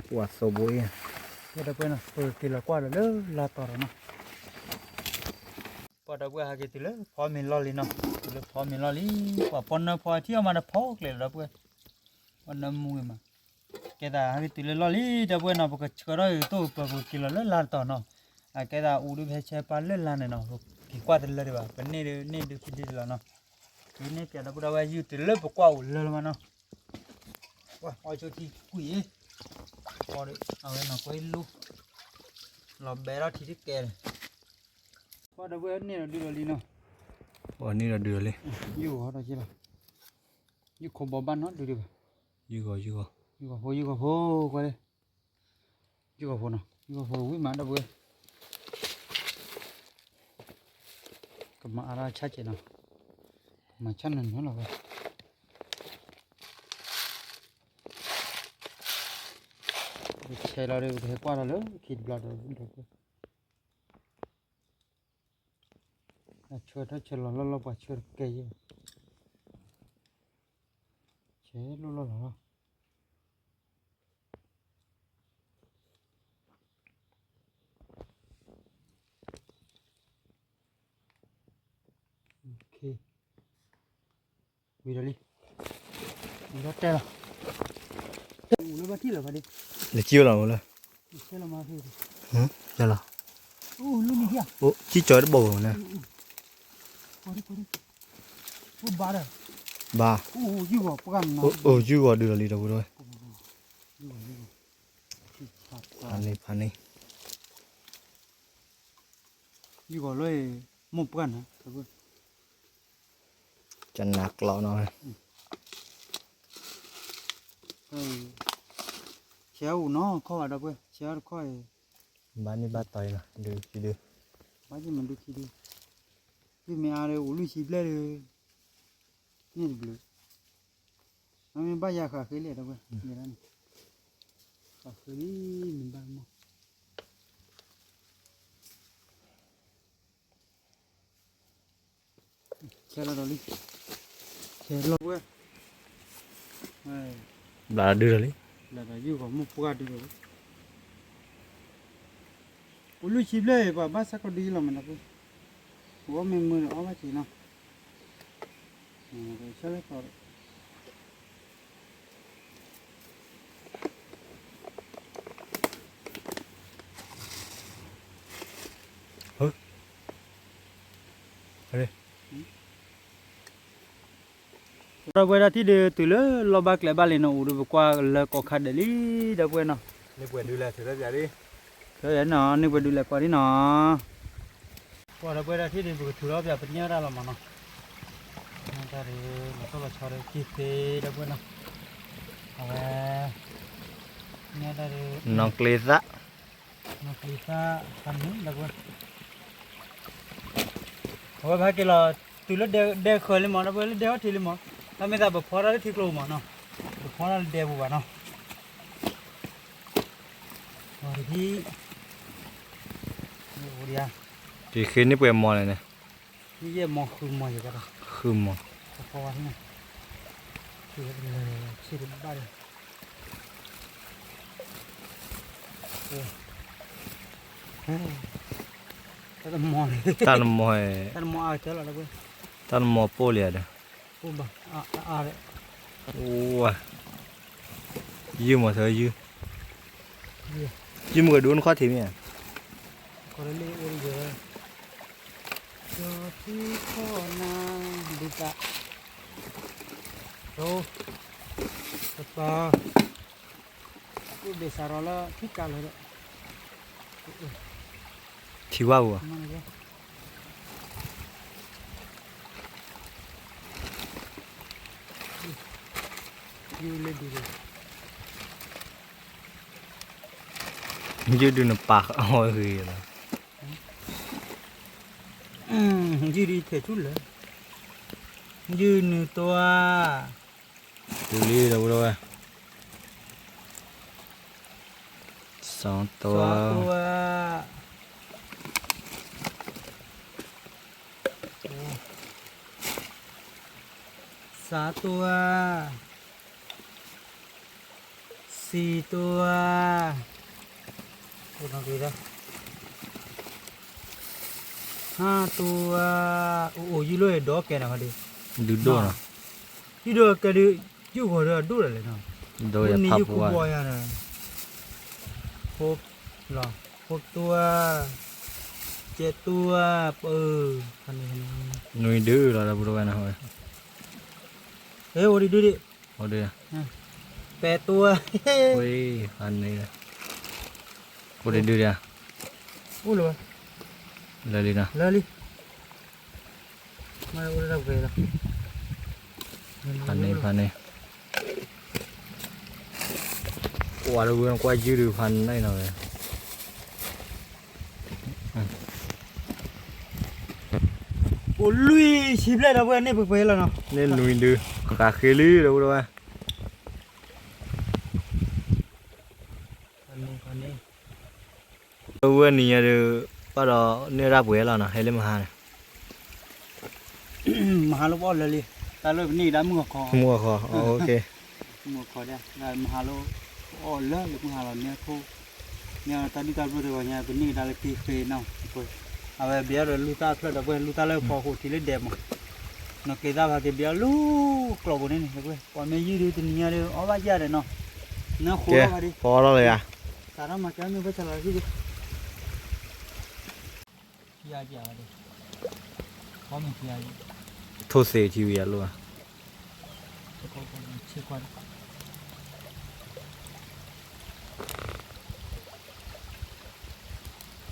ပှၤသိဘိအ့ၣ်, ဒီပုၢ်ဝဲၢ်နီၤ ပက့ၤလီၤကွၢ်ဒီးလၢလါတီၤဒီးနီၤ, ပှၤဒီပုၢ်ဝဲၢ်ဟဲက့ၤတုၤလၢဖီမ့ၤလီၢ်လံနီၤ, တုၤလၢဖီမ့ၤလီၢ်လံ, ပှၤပီနၢဖီထံအီၣ်မးတဖီကျဲလီၤဒီပုၢ်ဝဲၢ်, ပီနၢမူဂ့ၤမး, ကဲသးဟဲက့ၤတုၤလၢလီၢ်လံ ဒီပုၢ်ဝဲၢ်နီၤ, ပကဆှၢထီၣ်ဂ့ၤသိၣ်ပၢၤ ပက့ၤလီၤလၢလါတီၤနီၤ, အကဲသးအူဒုဖဲဆဲပၢ်လၢလါန့ၣ်နီၤ, ပက့ၤကွၢ်တလၢဒံးဘၣ်, ပန့ၢ်ဒုန့ၢ်ဒုခံဒုလီၤနီၤ, ယန့ၢ်ပၠးဒီပုၢ်ဒီဝဲၢ် ယုၢ်တုၤလၢပကွၢ်အိၣ်လၢလီၤမးနီၤ, အီၣ်ဆိထံကွံာ်အံၤ, အီဒီး အဝဲနီၤကွဲလီၤ, လီၤဘဲထီၣ်ထံတကဲလၢၤ, ပှၤဒီပုၢ်ဝဲၢ်န့ၢ်ဒီးဒုဒီးလံနီၤ, ပှၤန့ၢ်ဒီးဒုဒီးလံ, ယုၢ်ဂီၤထီၣ်က့လီၤ, ယုၢ်ခိးဘီဘၣ်နီၤဒုဒံးဘၣ်, ယုၢ်ဂီၤ ယုၢ်ဂီၤ, ယုၢ်ဂီၤဖိ ယုၢ်ဂီၤဖိ, ကွၢ်လၢ ယုၢ်ဂီၤဖိနီၤ ယုၢ်ဂီၤဖိဝံၣ်မးဒီပုၢ်ဝဲၢ်, ကမၤအါထီၣ်ဆၣ်ကဲးနီၤ, ကမၤဆၣ်နၢၤနၢၤလီၤဝဲ, ပဆဲးလီၤဒီး ပကဟဲကွၢ်လီၤလၢခံတဘျီဒီး ဒီပုၢ်ဝဲၢ်, အဆၢထၢၣ်ဆၢလီၤလီၢ်လီၢ် ပှၤဆၢတကဲယဲၢ်, ဆဲးလိၣ်လီၢ်လီၤလီၤ ဝံၤဒီးလံ, ဝံၤဒီးတဲလီၤ, တဲအိၣ်လၢဘၣ်ထံၣ်လီၤဖါဒ့, နစံၣ်ဝဲလီၤအိၣ်လၢ, တဲလီၤမၤဖဲ, ယလီၤ, အိၣ်လၢနံၤ, အိၣ်စံၣ်ကၠီတဘီၣ်ဝဲန့ၣ်, အိၣ်ဘၣ်ဒီး, ဘၣ်, အိၣ်ယုၢ်ဂီၤပှၢ်န့ၣ်, အိၣ်ယုၢ်ဂီၤဒုးလီၤလံဒီပုၢ်ဝဲၢ်, ဖးန့ၢ်ဖးန့ၢ် ယုၢ်ဂီၤလၢ မိၢ်ပှၢ်န့ၣ်, ကနးကျိးနီၤ, ဆဲးအိၣ်နီၤခီၣ်ဘၣ်ဒီပုၢ်ဝဲၢ် ဆဲးအိၣ်တခီၣ်အံၤ, ဘၣ်န့ၢ်ဘၣ်တီၤအံၤနီၤ ဒုးခံဒုး, ဘၣ်ယမၤဒုးခံဒုး, သုမ့ၢ်အါဒီးအိၣ်လွံၢ်ဆံဘျဲၣ်ဒီး, န့ၣ်တဘျုး, အမ့ၢ်ဘၣ်ယၤဃးဃ့လဲၣ်ဒီပုၢ်ဝဲၢ်, ဃးဃ့လံ, မ့ၢ်ဘၣ်မး ဆဲးလီၤဒီးလံ, ဆဲးလီၤဝဲ, ဘျးဒုဒီးလံ, ဘျးဒုယုၢ်ဂီၤမိၢ်ပှၢ်ဒုဒီးလံ, အိၣ်လွံၢ်ဆံဘျဲၣ်အံၤ ပှၤဘၣ်ဆၢကီးဒုယလီၤမးနီၤ, ပဝဲမ့ၢ်မုာ်ဒီးအီၣ်ဘၣ်က့ၤနီၤ, ဆဲးလီၤဒီး ဒီပုၢ်ဝဲၢ်ဒၣ်ထံၣ်ဒုးတုၤလၢလီၢ်ဘၣ်ကျဲဘၣ်လံနီၤ အိၣ်ဒီးပကွၢ်လၢကီၢ်ခါဒဲးလံ ဒီပုၢ်ဝဲၢ်နီၤ, န့ၢ်ပှဲၤဒုလဲၣ်ထုးထီၣ်ပၠးလံ, န့ၢ်ပှဲၤဒုလဲၣ်ကွၢ်ဒ်နီၤ, ပှၤဒီပုၢ်ဝဲၢ်ဒၣ်ထံၣ်ဒုး ပကထုးထီၣ်ပၠးပညၢ်ဒၣ်လီၤမးနီၤ, တၢ်ဒုး လီၤဆီလီၤဆီဒီးက့ၤသ့ဒီပုၢ်ဝဲၢ်နီၤ, အဝဲ နီၢ်ကျ့သၣ် နီၢ်ကျ့သၣ် ဖးန့ၣ်ဒီပုၢ်ဝဲၢ်, အဝဲဖးက့ၤလီၤ တုၤလၢဒဲဃၢၤလံမး ဒီပုၢ်ဝဲၢ် လၢဒဲအီၣ်ထံးလံမး, တၢ်မ့ၢ်သးပဖီတၢ်လၢထံကျိပူၤမးနီၤ, ပဖီတၢ်လၢဒဲပူၤဘၣ်နီၤ, အီၤတထံၣ် အိၣ်ဒံးဧါ, ယဃ့န့ၢ်ပှဲၤမီၤလဲၣ်န့ၣ်, ယဲၢ်မီၤဃုမီၤယဲၢ်ကဒီး, ဃုမီၤ, တဖီဝါထံၣ်န့ၣ်, ထံၣ်ဝဲတလၢဆ့တဘၣ်ဒီး တၢ်တမီၤန့ၣ် တၢ်တမီၤ, တၢ်တမီၤအါကတၢၢ်လီၤဒီပုၢ်ဝဲၢ်, တၢ်တမီၤပိၢ်လံဧါဒီး, ပိၢ်ဘၣ်, အါအါဒီး, ဝါ, ယုၢ်မီၤသၢယုၢ်, ယုၢ်မ့ၢ်ကဒိနခီၣ်ထံးမ့ၢ်ဧါ, ခီလၢလ့ၣ်အိၣ်ဒီးယဲၢ်, ကၠီၤထံခီၣ်နၤ, ဒုးတၢ်, တိ, ကပၤ အိၣ်ဘ့ၣ်စးထီၣ်လၢထံကးလၢာ်ဒီး, ထံဝါပူၤဘၣ်, မ့ၢ်, ယုၢ်လၢဒုးလၢ, ယုၢ်ဒုးနပာ်အီၤဂ့ၤလီၤ, ယုၢ်ဒုးထဲဆူလၢ, ယုၢ်နုာ်တွၤ, တုၤလံဒီပုၢ်ဒီဝဲၢ်, စီတွၤ, စီတွၤ, စံတွၤ, ဟါတွၤ, အိၣ်အိၣ်ယုၢ်လၢဒီးကဲနၤဟီဒီး, ဒုးဒိၣ်နီၤ, ယုၢ်ဒီးကဲဒုး, ယုၢ်ဂီၤဒီးဒိၣ်ဒၣ်လဲာ်နီၤ, ဒိၣ်ယဖးပူၤဘၣ်, ဖိ, ဖိတွၤ, ကဲတွၤ, ပၢ, နွံဒုလီၤဒီပုၢ်ဒီဝဲၢ်နီၤ, ဟဲအိၣ်ဒုးဒုးဒံး, အိၣ်ဒုး, ပဲတွၤ, ဝ့ၢ်, ဖးန့ၣ်, အိၣ်ဒုးဒုးဒံး, အိၣ်လၢ, လၢလံနီၤ, လၢလံ ဖးန့ၣ်, ဖးန့ၣ်, ကွၢ်တဝံၤကွၢ်ယုၢ်ဒုးဖးန့ၣ်နီၤဝဲ, အိၣ်လွံၢ်ဆံဘျဲၣ်ဒီပုၢ်ဝဲၢ်န့ၣ်ပှဲၤပှဲၤလီၤနီၤ, န့ၣ်နွံဒု, ဃးဃ့လံဒီပုၢ်ဒီဝဲၢ်, ဖးန့ၣ်, ဖးန့ၣ် အဝဲနံၤညါဒီး, ဘၣ်ဒီးန့ၢ်ဒၣ်ပှဲၤလီၤနီၤ ဟဲလၢမဟါန့ၣ်, မဟါလၢပအီၣ်လၢလံ, တၢ်လၢပန့ၢ်ကဒါမုၢ်ဂီၤခီ, မုၢ်ဂီၤခီ, မုၢ်ဂီၤခီဒၣ်, မဟါလၢ, ပအီၣ်လၢလၢမုၢ်ဟါလီၤန့ၣ်အခိၣ်, မ့ၢ်တၢ်ဒုၣ်တၢ်ပျိၢ်တဂီၤညါ ပန့ၢ်ကဒါလၢက့ၤဃ့နီၤ, အဝဲဘၣ်ဒီးလူၢ်သၣ်ဖျၢၣ်ဒီပုၢ်ဝဲၢ် လူၢ်သၣ်လၢဖီခိၣ်ထံးလၢဒဲးမး, နီၢ်က့ၤသၣ်ဖးက့ၤဘၣ်လူၢ်ကျိၤပူၤန့ၣ်န့ၣ် ပှၤမ့ၢ်ယုၢ်ဒုးတနံၤညါဒီး အီၣ်ဘၣ်ယၢ်ဒီးနီၤ, နဃိလီၤဘၣ်ဒံး, ဖီလီၤလၢယၤ, စးထီၣ်မၤကဲမ့ၢ်ဖဲဆလီၤဟံၣ်ဒံး, ထိၣ်သ့ၣ်ထံဝံၤအလိၣ်ဧါ, ဃုသ့ၣ်ထံလီၤနီၤ, ဖီမ့ၤလၢ, ဃုသ့ၣ်ထံယါဝဲ, ဖီမ့ၤချီမးဒီပုၢ်ဝ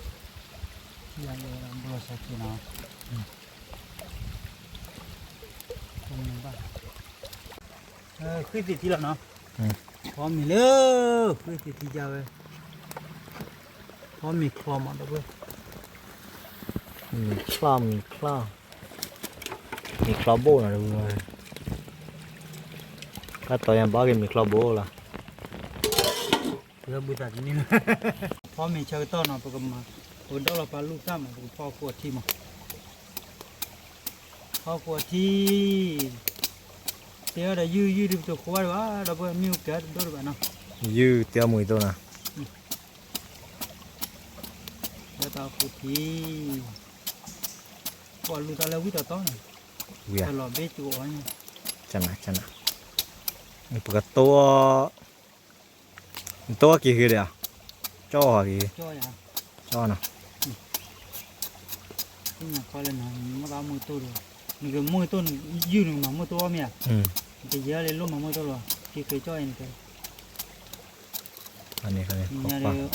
ဲၢ်, မ့ၤချီ မ့ၤချီ, မ့ၤချီဘိၣ်နီၤ, တၢ်တီၤညါဘၣ်က့ၤမ့ၤချီဘိၣ်လီၤ, ပဘုသးတန့ၢ်လီၤ, ဖီမ့ၤဆၢကတီၢ်နီၤ ပကမၤ, ပကဒီလီၤပာ်လူၢ်သၣ်မး ပကဖီခိၣ်အထံမး ဟီၣ်ခိၣ်အထံ, တဲအီၤဒီးယုၢ်ယုၢ်ဒုးပတဃိဘၣ်ဒီး ပှၤမ့ၢ်အိၣ်ကဲတဒိၣ်တဘၣ်နီၤ, ယုၢ်တဲအီၤမုာ်အသိးနီၤ, လၢတၢ်ဟီၣ်ခိၣ်ထံ, ပှၤလူၢ်သၣ်လၢဝံတီတီန့ၣ်, ဝံၤဧါ, လီၤဘ့ကၠိအီၤ, ကနၤ, ကနၤ, ပကတိၢ် နတိၢ်က့ၤဃ့ဒီး, ကၠီၣ်ဟီက့ၤ, ကၠီၣ်နီၤ, မ့ၢ်သးမုၢ်တိၢ်ဒီး, နကမုၢ်တိၢ်နယုၢ်နကမၤမုၢ်တိၢ်အီၣ်မ့ၢ်ဧါ, နကယဲၢ်လၢလိၣ်မၤမုၢ်တိၢ်လီၤ, က့ၤဃ့ကၠီၣ်အံၤနကဲ, အီၣ်တမံၤ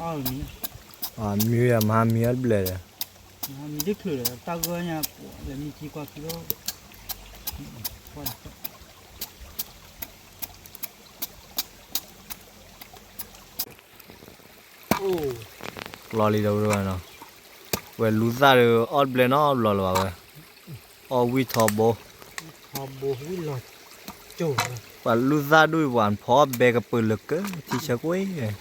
လီၤ အီၣ်တမံၤ, မၤမံၤတချုးဒီး တၢ်ဂၢၢ်ညါ, လဲၤမံကံကွၢ်ခံလီၤ, ကျီလံဒီးဝဲနီၤ, ဝဲလူၤသၣ်ဒီးအီၣ်တဘျဲနီတဘျီလၢၤဘၣ်ဝဲ, အီၣ်ဝံထီဘိ, ပှၤလူၤသၣ်ဒိၣ်အံၤ ပှၤဖီအီၣ်ဘဲကပၢၤလၢာ်ကၢထံဆၢကွ့ၢ်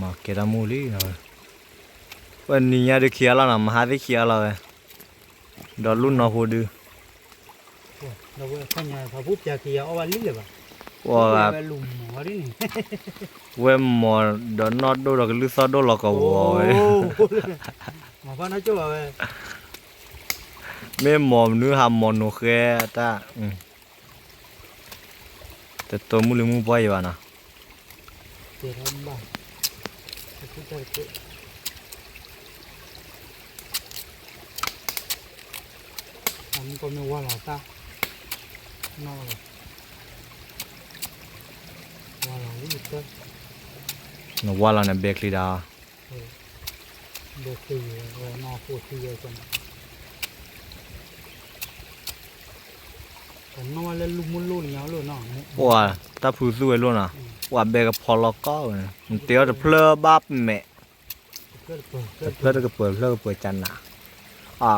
မၤကဲတၢ်မူလံ, ဝဲနံၤညါဒုးခံဂၤလီၤနီၤ, မဟါသ့ၣ်ခံဂၤလီၤဝဲ, ဒီးလူၢ်နီၢ်ဖိဒုး, ဝဲမီၤဒီးနီၢ်ဒိၣ်ဒီးကလုၢ်သီၣ်ဒိၣ်လီၤကဝီၤဝဲ, မ့ၢ်မီၤမနုၤဟးမီၤနိၣ်ဃဲတၢ် တတိမုၢ်လံမုၢ်ပှၢ်ယံၤဘၣ်နီၤ, မ့ၢ်ဝါလီၤတၢ်, နီၢ်လီၤ, နဝါလီၤန့ၣ် ဘဲချံဒၣ်, ပှၤတၢ်ဖုသူဝဲလိၣ်နီၤ, ပှၤဘဲကဖီလီၤကီဝဲ, နတဲအီၤတဖျၢၣ်ဘၣ်မဲာ်, တဖျၢၣ်တကပၤ တဖျၢၣ်ကပၤကၠန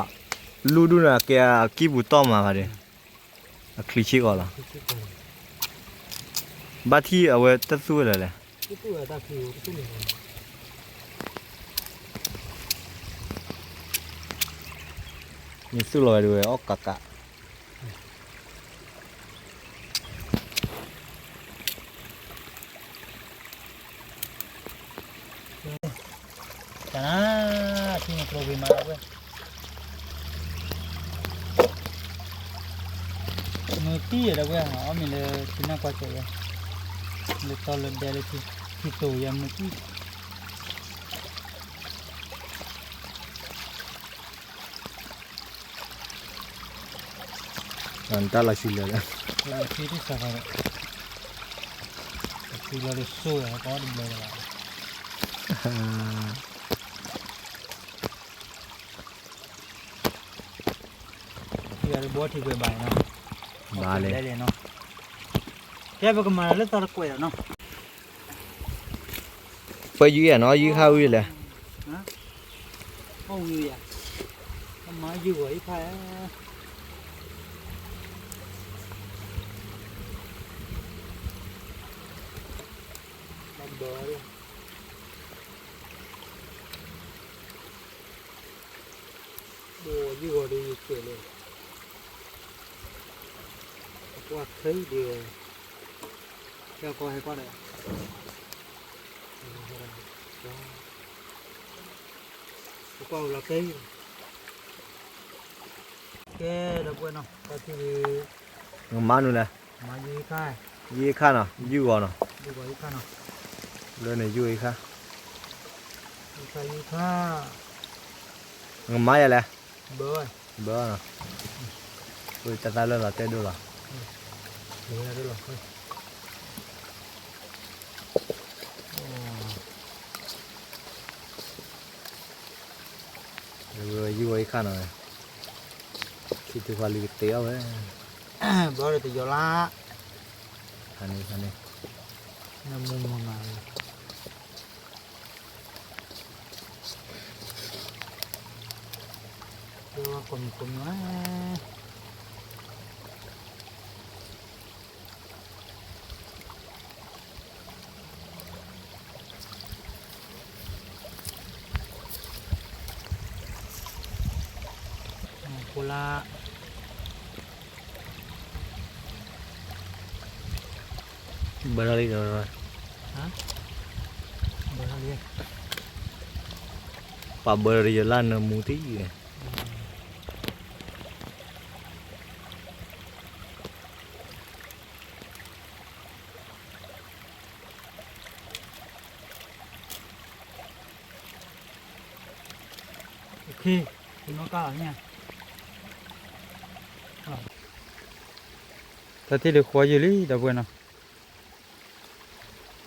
း, လူၢ်ဒူၣ်န့ၣ် အကဲအကံၢ်ပူၤတီၢ်မးဖးဒံး, အချံဆ့ကီးလီၤ, ဘၣ်ထံၣ်အဝဲတသူဝဲလၢၤလဲၣ်, မ့ၢ်သူၣ်လီၤဝဲဒၣ်ဝဲအီၣ်ကးကး တၢ်နါ, ထံန့ၣ်ကျိၤဝံၤမးဒီပုၢ်ဝဲၢ်, မုၢ်တံၢ်ဒီပုၢ်ဝဲၢ်, အီၣ်မ့ၤလၢထံနၢ်ကွၢ်စဲးဝဲ, လၢတီလၢဒဲလၢထံတိၤယဲမုၢ်တံၢ် တၢ်လီၤဆံလၢာ်လၢ လီၤဆံတစဲးဃီဒီး လီၤဆံလီၤတစိၢ်ဝဲ ကီတဘျီလၢၤဘၣ်, ထံဂၤတဘီထံကွဲးဘၣ်နီၤ, ဘၣ်လဲၣ်, ကဲပကမၤလၢသီတကွဲးဒီးနီၤ, ပၢ်ယုၢ်ယၤနီၤ ယုၢ်ခါဝံၤလဲၣ်, အီၣ်ဝံၤယၤ, ကမၤယုၢ်ဂီၤယုၢ်ခါ, ဘၣ်ဘၣ်လီၤ ဘိယုၢ်ဂီၤဒီးယကဲးလံ, အကွၢ်ခဲအံၤဒီး, ဟဲကွၢ်ဟဲကွၢ်ဒီး, အကွၢ်ဝံၤလီၤခဲအံၤ, ကဲဒီပုၢ်ဝဲၢ်နီၤ တၢ်ထံၣ်ဒုး, နမါနုၤလဲၣ်, မၤယုၢ်ခါ, ယုၢ်ခါနီၤ ယုၢ်ဂီၤနီၤ, ယုၢ်ဂီၤယုၢ်ခါနီၤ, လၢန့ၣ်ယုၢ်ဂီၤယုၢ်ခါ, ယုၢ်ခါယုၢ်ခါ, နမါယၤလဲၣ်, ဘၢ, ဘၢနီၤ, တၢ်သၣ်လၢလီၤတဲဒိၣ်လီၤ, ယုၢ်ဂီၤယုၢ်ခါနီၤ, ထံၣ်တုၤဖးလံကတဲအီၣ်ဝဲ, ဘၢဒီးတယီၤလၢ, ဖးန့ၣ်ဖးန့ၣ်, နမူမူမး, ကမၤကမၤ ဖိလၢ, ဘၢထီၣ်လံ, ပှၤဘၢဒီးယလၢနမူတံၢ်, တၢ်ထံၣ်ဒုးဃီ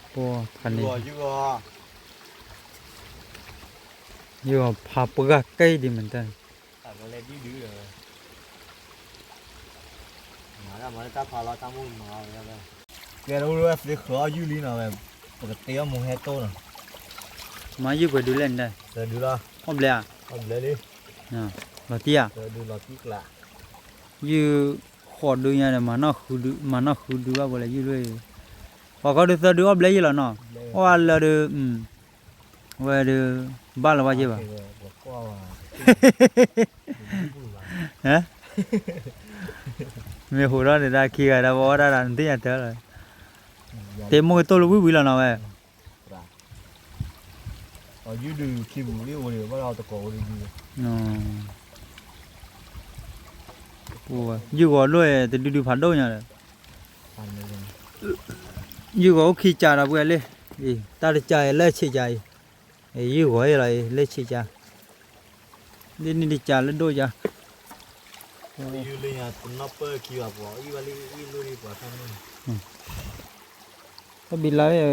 ယုၢ်လံ ဒီပုၢ်ဝဲၢ်နီၤ, ဖးန့ၣ်, ယဖးပှၢ်ကဲဒ်မ့ၢ်တၢ်, ကဲဒၣ်ဝဲသ့ဃၢၤအီၣ်ယုၢ်လံနီၤ, ပကတဲအီၣ်မူဟဲတိၢ်နီၤ, မၤယုၢ်ပှဲၤဒုလဲၣ်န့ၣ်, အီၣ်ဘျဲၣ်ဧါ, လီၤတံၢ်ဧါ, ယုၢ်ဃိးဒုညါဒီး မၤနီၣ်ဃုဒုဘၣ်ပှဲၤလဲၣ် ယုၢ်လွံၢ်, ပှၤခီဒုးသၢဒုအီၣ်ဘျဲၣ်ယဲၢ်လီၤနီၤ, အီၣ်အါလၢဒုး, ဝဲဒုး, ဘၣ်လီၤဘၣ်က့ၤဘၣ်, မ့ၢ်ဟူးထီၣ်န့ၣ် တၢ်ခံဂၤဒီး ပအီၣ်တၢ်ဒီး နသ့ၣ်ညါတၢ်လီၤ, တဲမိၢ်ကတိၢ်လၢဝံၣ်ဝံၣ်လီၤနီၤဝဲ ယုၢ်ဂီၤဒိၣ်တဒုဒုဖးဒိၣ်ညါဒီး, ယုၢ်ဂီၤအိၣ်ခံကၢဒီးပှဲၤလံ, တၢ်တကၢအံၤလၢဆံးကၢအံၤ, ယုၢ်ဂီၤအံၤလီၤအံၤ လၢဆံးကၢ, ဒ်န့ၣ်တကၢလၢဒိၣ်ကၢ, ယုၢ်လၢညါတနီၢ်ပၢၢ်ခံဘၣ်ပှၤ အံၣ်ဘၣ်လံအံၣ်လိၣ်လံပှၤခါန့ၣ် ဘံလါ ယူ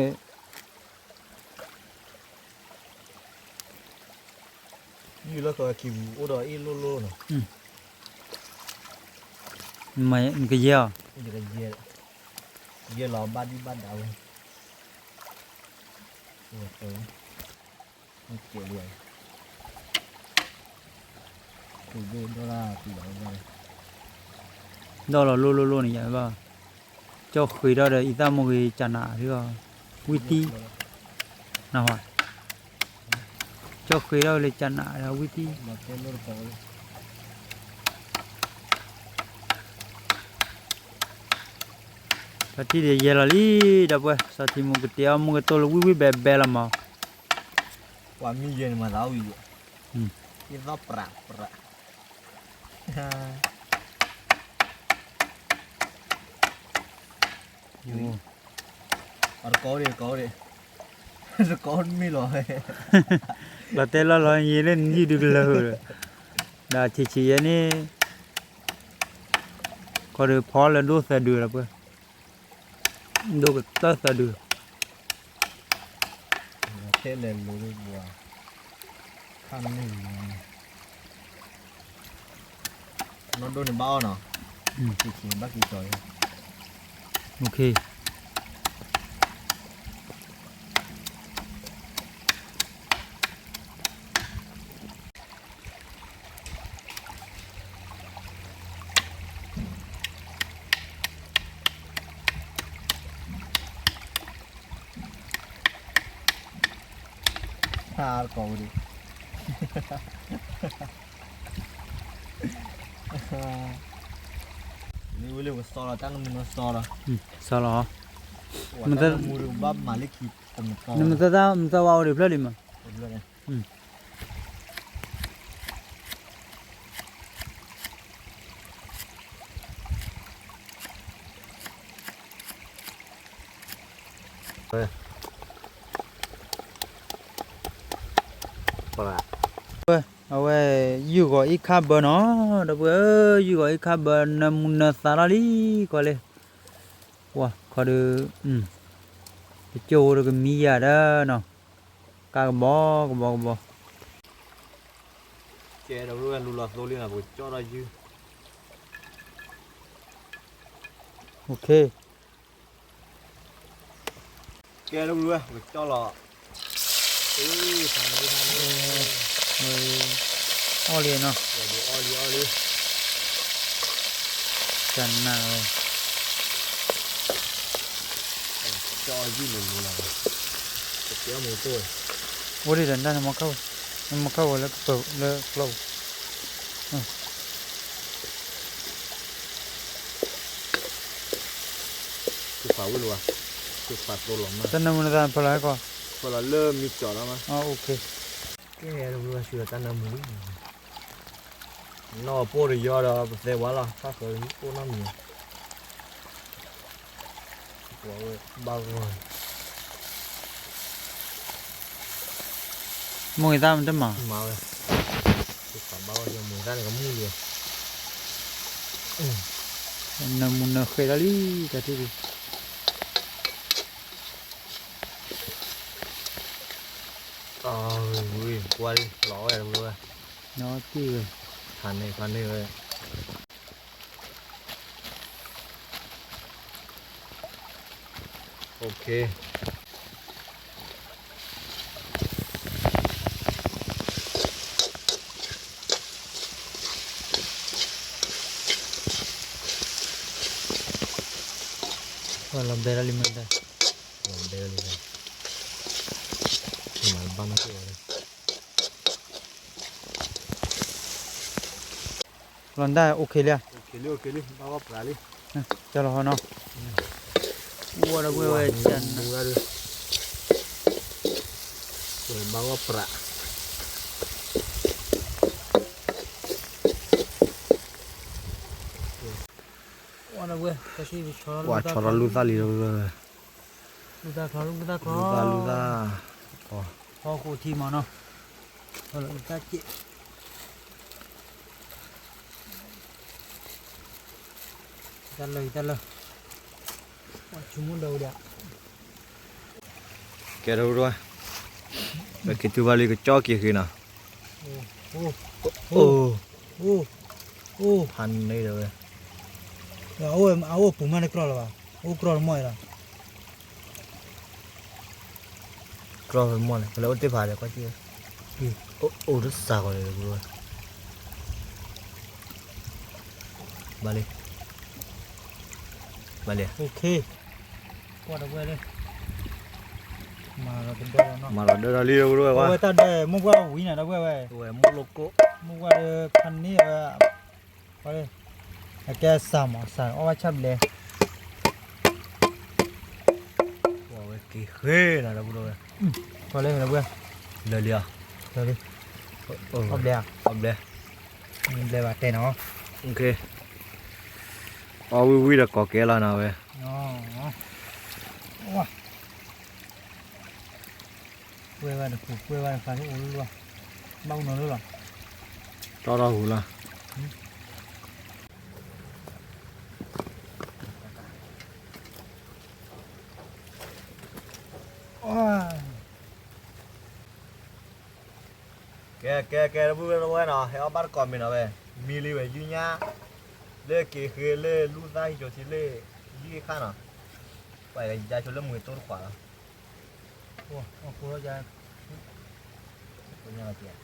ၢ်လၢကီၢ်ခံပူၤအိၣ်ဒီးအ့ၣ်လိၣ်လိၣ်နီၤ, နကယဲၢ်အီၤ, ယဲၢ်လီၤဘၣ်ဒံၣ်ဘၣ်ဒါဝဲ, ကဲလံ, ဒီးလီၤလိၣ်လိၣ်လိၣ်န့ၣ်ယဘၣ်, ကၠီၣ်ဃ့ထီၣ်ဒီး အံသၣ်မိၢ်ဂ့ၤကနးဒ်အီၤ, ဝံၣ်တံၢ်, နဟ, ကၠီၣ်ဃ့ထီၣ်လၢကနးဒီးဝံၣ်တံၢ်, တၢ်ထံၣ်ဒ်ယဲၢ်လီၤလံ, ဒီပုၢ်ဝဲၢ် စီၤထံမူကတဲအီၣ်မူကတိၢ်လၢဝံၣ်ဝံၣ်ဘဲဘဲလီၤမး, ပှၤမံယဲၢ်န့ၣ်မၤသးဝံၣ်ယဲၢ်, အ့ၣ်သီၣ်ပြးပြး အတကိးဒံး တကိးဒံး တကိးမ့ၢ်လီၤ, လီၤတဲာ်လီၤလီၤယံၤလၢနယုၢ်ဒုကလၢၤ, ဒီးဆံးဆံးယဲန့ၣ်, ခီဒီးဖီလၢဒိၣ်သၢဒုလီၤပှဲၤ, ဒိၣ်ကတၢၢ်သၢဒု, ထဲလဲၤလိၤလၢပှၤ, ခါန့ၣ် နီၢ်ဒိၣ်န့ၣ်ဘၣ်အီၣ်နီၤ, ဆံးဆံးဘၣ်က့ၤကီး, ဟါကိးဝဲဒၣ်, မ့ၢ်ဝဲလၢပကစီလီၤ တၢ်နမူနီၢ်စီလီၤ, စီလီၤ, နမတၤတၢ်မတၤဝဲအိၣ်ဒံးဖျၢၣ်လံမး, အဝဲ ယုၢ်ဂီၤအံၤခါဘၢနီၤ, ဒီပုၢ်ဝဲၢ်ဧၢ, ယုၢ်ဂီၤအံၤခါဘၢ နၢမူနၢသးလီၤလံ, ကွၢ်လံ, ပှၤခီဒီး, ပကၠိၣ်ဒီးကမံယၤဒီးနီၤ, ကါကဘီကဘီကဘီ, ကဲဒီးလူၤလီၤသိလံနီၤ, ပကကၠီၣ်ဒီးယုၢ်, ကဲလၢဝဲ ပကကၠီၣ်လီၤ, အီၣ်လံနီၤ, အီၣ်လံအီၣ်လံ, ကနၣ်ဝဲ, ကၠီၣ်ယုၢ်လိၤလိၤလီၤ, ကဲမူတိၢ်, အိၣ်ဒံးဒီးနတၢ်နမီခၢၣ်, နမီခၢၣ်ဝဲလၢကပၢၤလၢကျီၢ်ပူၤ သုဖးဝံၤလီၤဘၣ်, သုဖးသိလီၤမး, တၢ်နၢမူနသးဖၢလီၤဟဲကီး, ဖၢလီၤလၢမံကၠီၣ်လီၤမး, ကဲလၢပှၤဆူၣ်ဒီးတၢ်နၢမူလံ, နီၢ်ပိၢ်တယီဒီးပသဲဝါလီၤ ခါဃၢၤအိၣ်နီတမံၤ, ဘၣ်ဂီၢ် မိၢ်ဂ့ၤသၣ်မတမၤ, မၤဝဲ, သုဖးဘၣ်ဂီၢ်ဒီးမိၢ်ဂ့ၤသၣ်န့ၣ်ကမူၣ်လံ, နၢမူနၢဃဲးလီၤလံ, တၢ်ထံၣ်လံ, အဝဲ လီၤဝဲတဘျီဝဲ, လီၤတံၢ်ဝဲ, ဖးန့ၢ်ဖးန့ၢ်ဝဲ, လီၤဘဲလီၤလံမ့ၢ်, လီၤဘဲလီၤလံ, မၤဘၣ်နီၢ်က့ၢ်ဝဲ, လီၤဒၣ် OK လံ, ကၠီလီၤဟီနီၤ, ဝဲဒီးဝဲဝဲ, ဘၣ်ဂီၢ်ပြး, ဝဲဆီထီၣ်လူသၣ်လံ, လူသၣ်ချီ လူသၣ်ချီ, လူသၣ်လူသၣ်, ဖီခိၣ်ထံမးနီၤ, ဖီလီၤလူသၣ်စ့ၢ် တၢ်လၢတၢ်လၢ, ဆိကမိၣ်ဒီးဝဲဒၣ်, ကဲ ဒီပုၢ်ဒီဝဲၢ်, ပက့ၤတုၤဘၣ်လံ ကကၠီက့ၤဃ့နီၤ, အိၣ်, အိၣ်, ဖးန့ၣ်ဒီးဝဲ, အအိၣ်ပူၤမးတကြီလၢၤဘၣ်, အိၣ်ကြီတမီၢ်အံၤလီၤ. ကြီဖဲမီၢ်န့ၣ် ဖဲလဲၣ်အိၣ်တ့ၢ်ဖးဒီးကွၢ်က့ၤ, အိၣ်တစးဃီလီၤ ဒီပုၢ်ဒီဝဲၢ်, ဘၣ်လံ, ဘၣ်လံ, ကွၢ်ဒီပုၢ်ဝဲၢ်လံ, မၤလီၤတဒီးလီၤနီၤ, မၤလီၤတဒီးလံ ဒီပုၢ်ဒီဝဲၢ်, ဝဲတၢ်ဒၢး မိၢ်ပှၢ်ဝံၤနၤ ဒီပုၢ်ဝဲၢ်, ဝဲမိၢ်လိၣ်ကိၣ်, မိၢ်ပှၢ်ဒီးဖးန့ၢ်ဝဲ အကဲစၢ်မး စၢ်အီၣ်ဘၣ်ဆၣ်ဘျဲ, ဝဲက့ၤဃ့နီၤ ဒီပုၢ်ဒီဝဲၢ်, လၢာ်လံဧါ, လၢာ်လံ, အီၣ်ဘျဲ, အီၣ်ဘျဲ, ဘျဲဘၣ်တဲနီၤ, အီၣ်ဝံၤဝံၤဒီးကိးကဲလီၤနီၤဝဲ ကွဲဝဲတပူၤ ကွဲဝဲတခါ အိၣ်လၢလီၤ, ဘၣ်အိၣ်နီၤလၢလီၤ, တီတီဟူးလီၤ, ကဲ ကဲ ကဲ ဒီပုၢ်ဒီဝဲၢ်နီၤ ဟဲအီၣ်ဘၣ်တကိးမ့ၢ်နီၤဝဲ မံလံဝဲယုၢ်ညါ, လၢက့ၤဃ့လၢလူၢ်သၣ်ဟံၣ်ကၠိထံလၢ ယုၢ်ခါနီၤ, ပှၤကယါဆိလၢမုၢ်တိၢ်တခွးလီၤ,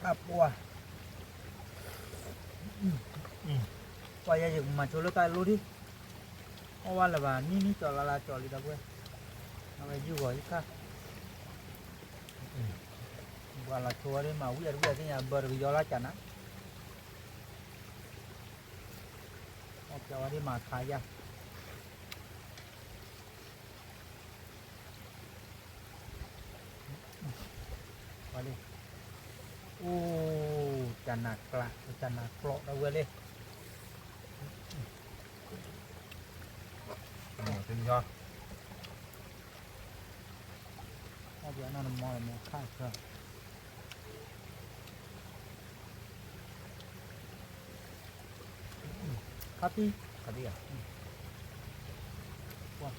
အပှၤ, ပှၤယဲယကမၤဆိလၢတၢ်လိၣ်ထံ, အီၣ်ဘၣ်လၢၤဘၣ် နံၣ်နံၣ်ကၠီလါလါကၠီလံဒီပုၢ်ဝဲၢ်, အဝဲယုၢ်ဂီၤယုၢ်ခါ, ပှၤလီၤဆိဝဲဒၣ်မၤဝံၤအတဝံၤအသ့ၣ်ညါ ဘၢတကယီလါကၠးနၤ, အီၣ်ပျီဝဲဒၣ်မၤခါယါ အိၣ်, ကနၤကျး ကနၤကျိးဒီပုၢ်ဝဲၢ်လံ, အီၣ်ပျီနီၢ်တမီၢ်မီၢ်ခါဆၢ, ခါတံၢ်, ခါတံၢ်ဧါ,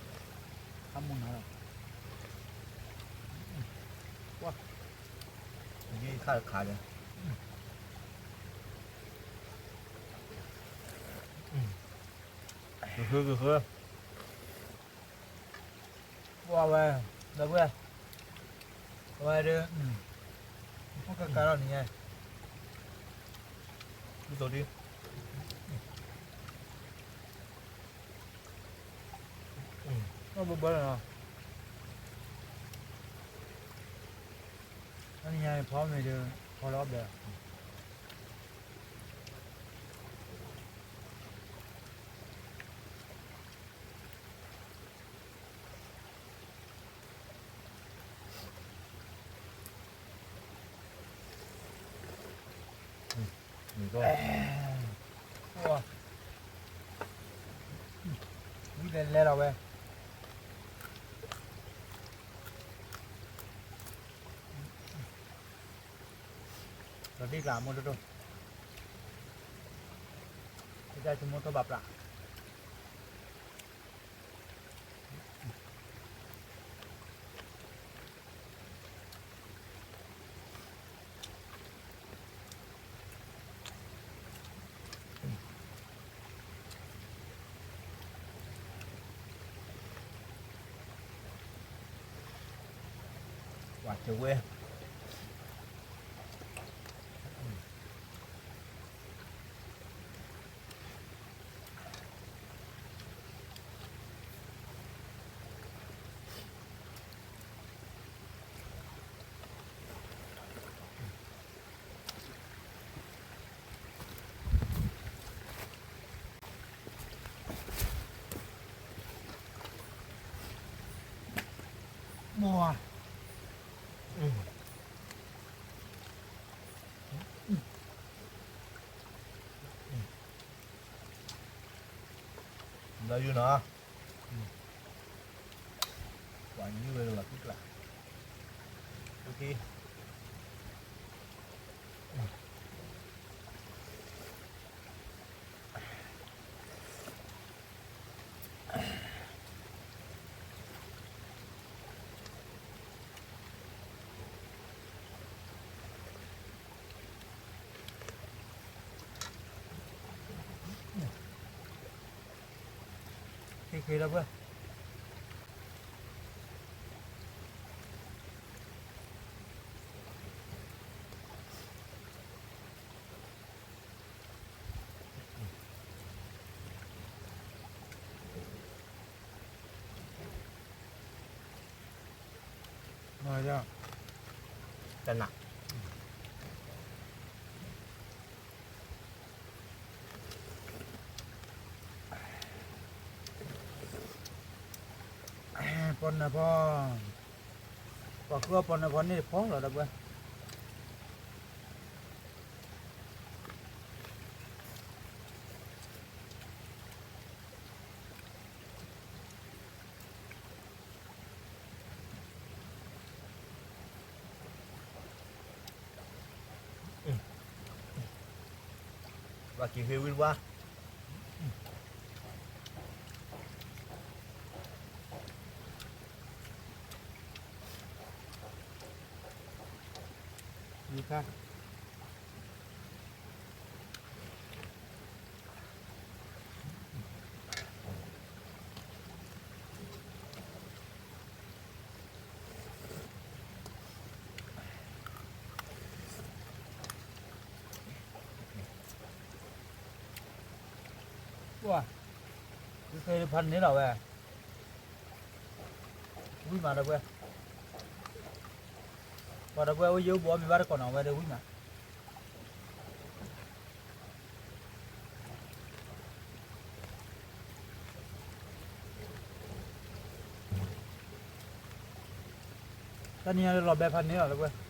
ခါမူနၤလီၤ, ယုၢ်ခါတခါဒီး, ကဃုကဃု ပှၤဝဲ, ဒီပုၢ်ဝဲၢ်, အဝဲဒၣ်, ဖိကကါထီၣ်န့ၣ်ညါ, ဒ်သိးဒ်, အီၣ်ဘၢဘၢလီၤနီၤ, အန့ၣ်ညါန့ၣ် ဖီမ့ၤဒီး ဖီလီၤအီၣ်ဘျဲး ဝံၤလဲၤလဲၤလီၤဝဲ, လီၤတံၢ်ကျးမိၢ်ဒိၣ်ဒိၣ်, တၢ်ဆိကမိၣ်ထီၣ်ဘၣ်ပြး ဝဲကဝဲ လၢယုၢ်နီၤ, ပှၤယုၢ်ဝဲလၢပှၤသူၣ်ကျး, က့ၤဒီပုၢ်ဝဲၢ် တနၤ ပီၣ်နၢၣ်ဖီ ပှၤဃုအီၣ်ပီၣ်နၢၣ်ဖီန့ၣ်တဖီလီၤဒီပုၢ်ဝဲၢ် ဘၣ်က့ၤဃ့ဝံတဝါ ယခါ ပှၤ ဖဲဖးန့ၣ်လီၤဝဲ ဝံၣ်မးဒီပုၢ်ဝဲၢ် ပှၤဒီပုၢ်ဝဲၢ်အိၣ်ယိၣ်ဘိမ့ၢ်ဘၣ်တကိးနီၤဝဲဒီးဝံၣ်မး တနံၤအံၤလီၤဘဲဖးန့ၣ်လီၤလၢပှဲၤ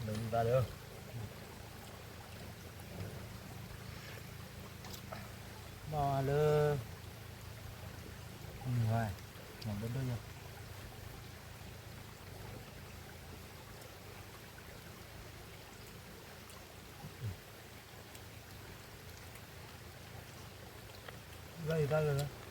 နမံၤဘၣ်လၢ မ့ၢ်လၢ မ့ၢ်ဝဲ မ့ၢ်ဘၣ်ဒိၣ်ယၤ ဘၣ်ယတၢ်လၢာ်လၢ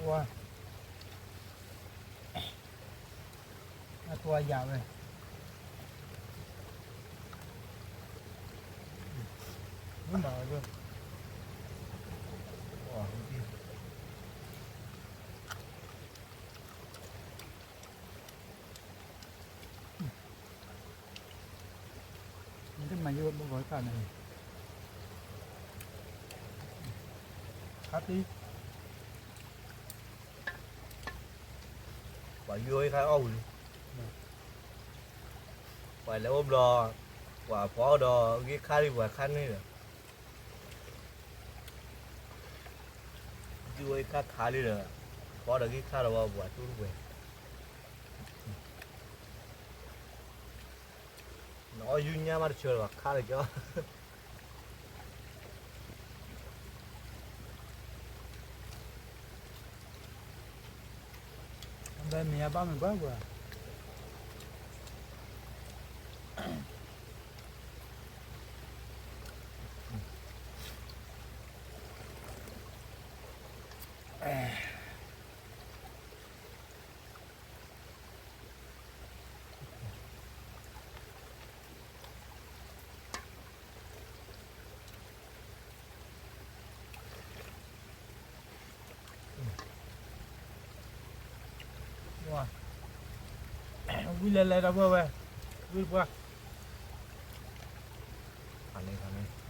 ဝါ အတွၤယၤဝဲ မ့ၢ်မၤဝဲ နတမၤယိၣ်ဘၣ်ဂီၤတခါန့ၣ် ခါတံၢ် ပှၤယိၣ်ခါအီၣ်ဝံၤလံ ပှၤလဲၤအိၣ်ဘျီ ပှၤဖီအီၣ်ဒီးဂ့ၢ်ခါလံ ပှၤခါန့ၣ်ဒီး ဒုးဝဲခါခါလံဒီး ဖီဒီးဂ့ၢ်ခါဒီးဝဲပှၤတူၢ်တဝဲ နအီၣ်ယူၢ်ညါမးတဆၢလၢၤဘၣ်ခါလၢၤကၠီ ဘဲမ့ၢ်အဘၣ်မ့ၢ်ပှၤပှၤ ဝံၤလဲၤလဲၤဒီပုၢ်ဝဲၢ် ဝံၤပှၢ် ဖးန့ၣ်ဖးန့ၣ်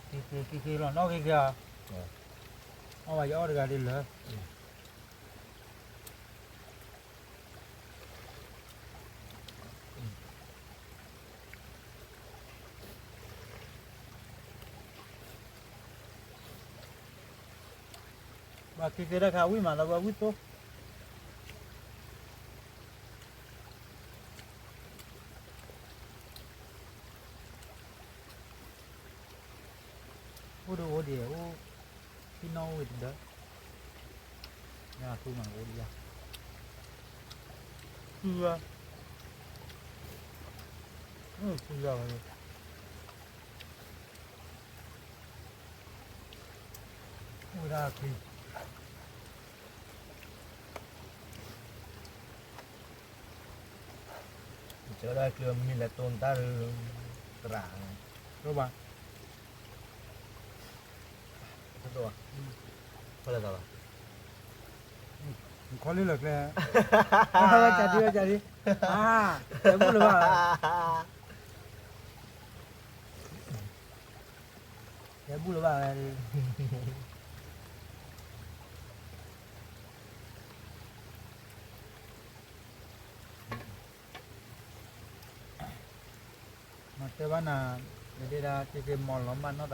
က့ၤက့ၤလီၤနီၣ်ဂ့ၤက့ၤဧါ, အီၣ်ဘၣ်ယအီၣ်တဂၤဒ်လၢ ဘၣ်က့ၤက့ၤတၢ်ခါဝံၣ်မးလၢပှၤဝံၣ်သိ အိၣ်ဒီးအိၣ်ဒံးအိၣ်, ဖံနီၣ်အိၣ်ဝံၤတဒၢ, ညၣ်ထူမးအိၣ်ဒံးယၤ, စုဝဲ, စုဝဲဝဲ, အိၣ်ဝဲဒၣ်ချံ ကၢဒၣ်ကျၢၤမံၤလဲၤတိၢ်တၢ်ရၢ, တရၣ်, တဒိၣ်, ဖဲလဲၣ်သးဘၣ်, ခီလ့လၢကျဲ, ဝဲကဒံဝဲကဒံ, တဲဘူၣ်လၢၤဘၣ်, တဲဘူၣ်လၢၤဘၣ်ဝဲ မၤတဲဘၣ်နၤ, နဒ့ဒၣ်က့ၤက့ၤမီၤလီၤမၢ်နီၢ်သး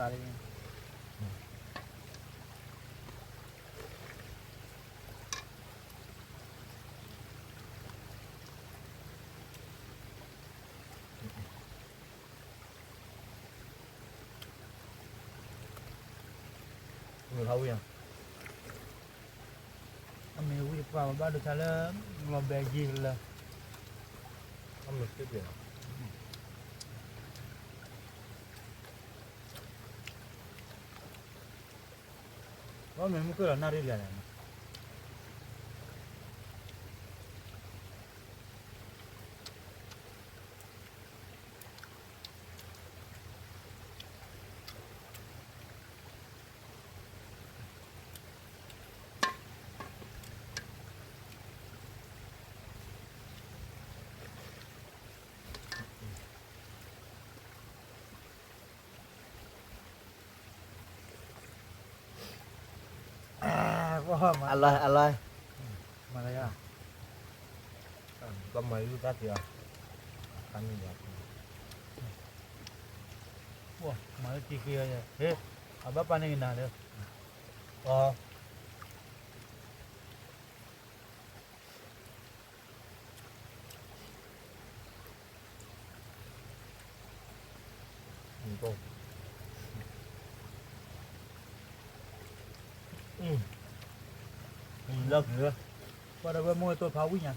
လံ. အမ့ၢ်ဝံၣ်တပှၢ်ဘၣ်ဒိဆါလၢ လီၤဘဲယံၤလၢ မ့ၢ်မုၢ်ကလီၤနၣ်ရံၣ်လၢလဲၣ်. အလၢ အလၢ မၤလၢယၤ ကမၤယုၢ်တၢ်က့ၤအီၤ အခါန့ၣ်ယၤ မၤလၢတံၤဃ့အီၤ ဟ့ၣ် အဘၣ်ပာ်န့ၢ်ကနၤလၢ အီ လၢက့ၤ ပှၤဒီးဝဲမိၢ်တိၢ်ဖးဝံၣ်ညါ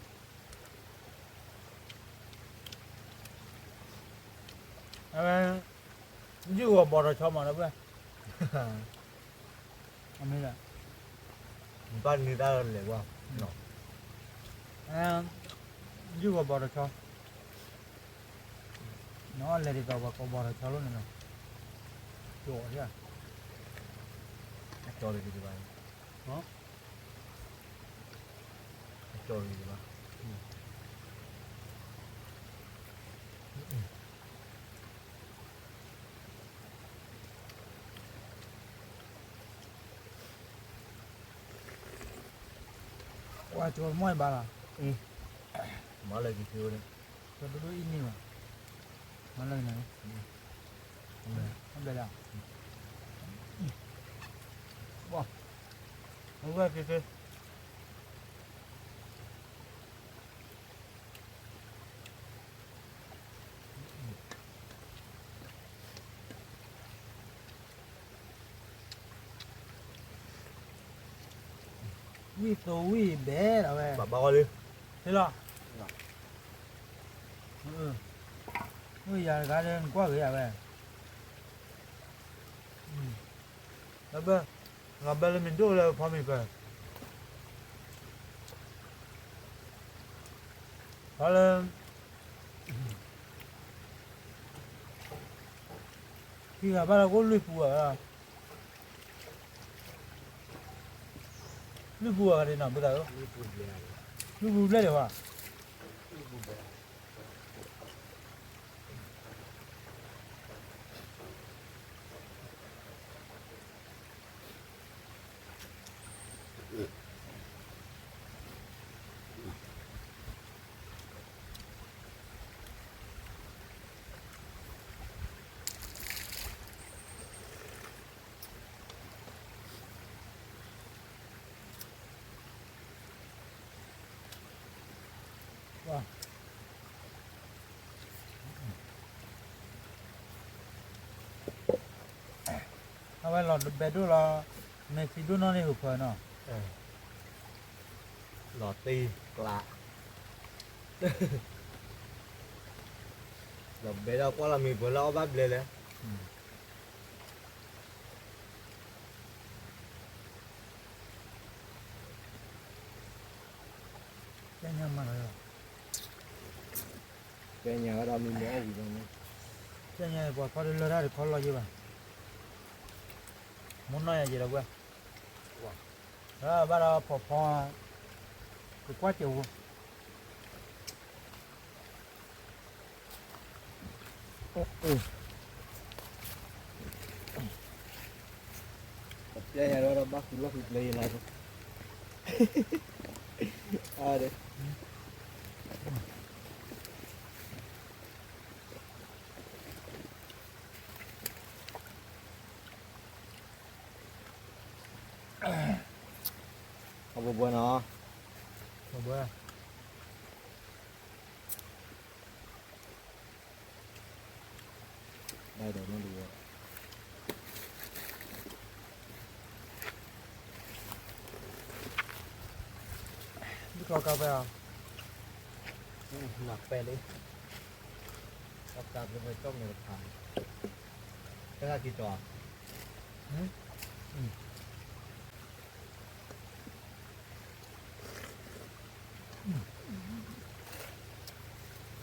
အဝဲ ယုၢ်ဂီၤဘီထီၣ်ဆီမးဒီးဝဲ အမ့ၢ်လၢ ဘၣ်န့ၢ်တၢ်လဲၤဝဲ ယုၢ်ဂီၤဘီထီၣ်ဆီ နအီၣ်လဲၤဒ်သိးပှၤကိးဘီထီၣ်ဆီလိာ်န့ၣ်လီၤ ကၠီၤယၤ အကၠီၤတဂ့ၤတဘၣ် အကၠီၤတဂ့ၤတဘၣ် ပှၤကၠီၤမီၢ်ဘၣ်လီၤ မၤလၢက့ၤက့ၤဝဲ ကဒိၣ်ဒိၣ်အံၤန့ၣ်ဘၣ် မၤလၢက့ၤန့ၣ် ဘျဲၣ်လၢ ဘၣ် အဝဲက့ၤက့ၤ ဝံၣ်သိဝံၣ်ဘဲဒၣ်ဝဲ ဘၣ်ဘၣ်လံ ဟ့ၣ်လီၤ မ့ၢ်ယၤတဂၤဒီး နကွၢ်ဂ့ၤယၤဝဲ လၢဘၢ လီၤဘၢလၢမ့ၢ်ဒိၣ်လၢဖီမ့ၢ်ပၢၢ် ဖီလၢ ခံဂၤဘၣ်လၢကအိၣ်လွံၢ်ပူၤဧါ လွံၢ်ပူၤဧါဒ်နီၤ ဘုသးဧၢ လွံၢ်ပူၤဘျဲၣ်ဒံးဧါ လွံၢ်ပူၤဘျဲၣ် အဝဲလီၤဘဲဒိၣ်လီၤ, မ့ၢ်ခံဒိၣ်နီၢ်န့ၣ်ဟူးဖၢနီၤ, လီၤတ့ကျး, လီၤဘဲဒိၣ်ကွၢ်လီၤမ့ၢ်ပှၤလၢအီၣ်ဘၣ်ဘျဲလဲၣ်. ကဲညါမးလီၤ, ကဲညါဝဲဒၣ်မ့ၢ်မ့ၢ်အီၣ်ဝံၤလီၤန့ၣ်, ကဲညါပှၤခီဒုလၢတၢ်တခီလီၤယံၤဘၣ်, မ့ၢ်နီၢ်ယၤယံၤဒီးဝဲ, ဘၣ်ဒီးဖီဖီ, ကကွၢ်စၢၤဝဲ ပျဲညါဒီးဘၣ်ဃုလီၢ်ဃုကျဲယလါ, အါဒီး အဘိဘိနီၤ, ဘိဘိ ဘၣ်ဒီးမ့ၢ်ဒ်ဝဲ, ဒ်ခီကါပဲအီၤ, နပဲလံ, ကါပဲဝဲကၠီၣ်မဲာ်တခါ, တၢ်က့ၤကၠီၣ်,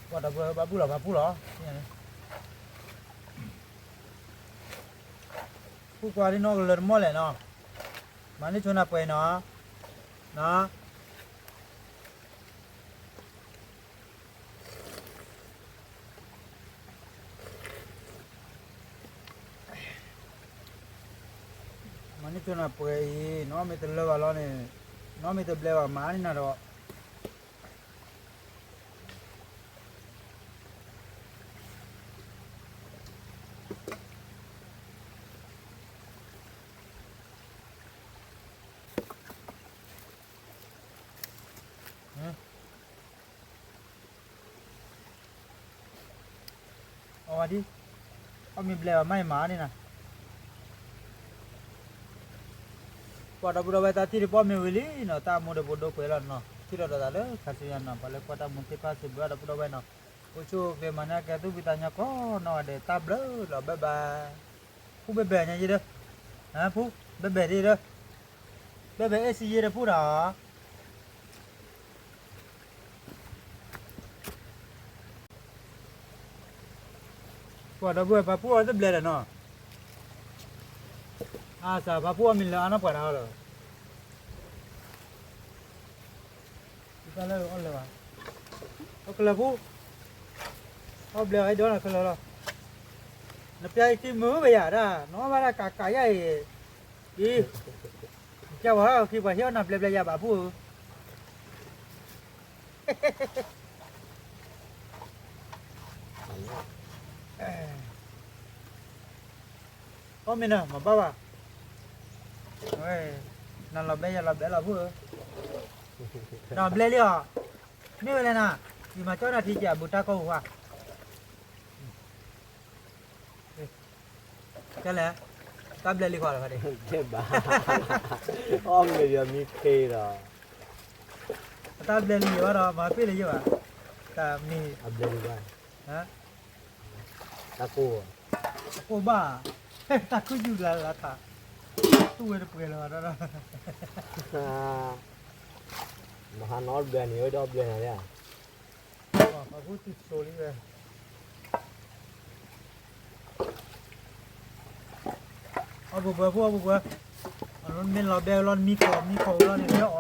ပှၤဒီပုၢ်ဝဲၢ် ဘၣ်ဘူၣ်လီၤ ဘၣ်ဘူၣ်လီၤ, ဖုကွၢ်ဒ်နီၢ်ကလၢၤတမီၢ်လဲၣ်နီၤ, မၤန့ၢ်ဆိနၤပှဲၤနီၤ, နီၤ မၤန့ၢ်ဆိနၤပှဲၤအံၤ နီၢ်မ့ၢ်တလၢဘၣ်လီၤန့ၣ်, နီၢ်မ့ၢ်တဘျဲဘၣ်မၤန့ၢ်နၤဒီး အဝဲဒ်, အီၣ်မ့ၢ်ဘျဲဘၣ်မၤအံၤမၤန့ၢ်နၤ, ပှၤဒီပုၢ်ဒီဝဲၢ် တၢ်ထံၣ်တပီၢ်မ့ၢ်ဝံၤလံနီၤ, တၢ်မူဒီးပဒိကွဲးလီၤနီၤ, ထံၣ်လိာ်ဒီးသးလၢခါဆူညါနီၤ, ပှၤလၢကွၢ်တၢ်မူသ့ၣ်တဖၣ်စံးဘျုးဒီပုၢ်ဒီဝဲၢ်နီၤ, အိၣ်ဆူၣ်အိၣ်ချ့မၤန့ၢ်ကဲသူၣ်ဖှံသးညီကိးနီၢ်ဂၤဒဲး တၢ်ဘျုးလီၤ ဘဲဘၣ်, ဖုဘဲဘဲညါယဲဒီး, ဖု, ဘဲဘဲဒ်ဒီး, ဘဲဘဲအ့ၣ်စံယဲဒီးဖုဒီး ပှၤဒီပုၢ်ဝဲၢ် ပှၤဖုအီၤတဘျဲဒီးနီၤ, အါစၢ် ပှၤဖုအီၤမ့ၢ်လၢအါနီၢ်ပှၤတၢ်အီၤဒီး, တၢ်လၢအီၣ်လၢၤဘၣ်, အီၣ်ကလၢၤဖု, အီၣ်ဘျဲအီၤဒီးနကလၢၤလီၤ, နပျဲအံၤခံမုာ်ဘၣ်ယၤဒၣ် နအီၣ်ဘၣ်ဒၣ်ကးကးယါအံၤ, အံၤ ကဲဝဲခံပှၤဟ့ၣ်အီၣ်နၤဘျဲဘျဲယၤဘၣ်ဖုဧၢ, အီၣ်မ့ၢ်နၤ မၤဘၣ်ဘၣ်, နလီၤဘဲယလီၤဘဲလီၤဖုဧၢ, နဘျဲလံအီၤ, မ့ၢ်ဝဲလဲၣ်နၤ, ယမၤကၠီနၤထံက့ၤအဘူးတၢ်ကီၢ်ပူၤဧါ ကဲလဲၣ်, တၢ်ဘျဲလံဃီလီၤဖဲန့ၣ်, ဘၣ်, အီၣ်မ့ၢ်ယမံခ့ဒီး, အတၢ်ဘျဲလံယဘၣ်ဒီး မၤပ့ၢ်လၢယဘၣ်, တၢ်မံၤ, အဘျဲလံဘၣ်, တၢ်ကိၢ်, တၢ်ကိၢ်ဘၣ်, တၢ်ခိၣ်ယူၤလၢလၢခါ, သူၣ်ဝဲတပှဲၤလၢၤဘၣ်ဒီး, မဟါနီတဘျဲန့ၣ် ဝဲဒီးဘျဲနၤလၢ ပှၤဖုတံၢ်ဆိလံဝဲ, အီၣ်ပူၤပှဲၤဖု အီၣ်ပူၤပှဲၤ, အလီၢ်မ့ၢ်လီၤဘဲလီၤ မံခိၣ် မံခိၣ်လီၤန့ၣ် လၢအီၤလီၤ,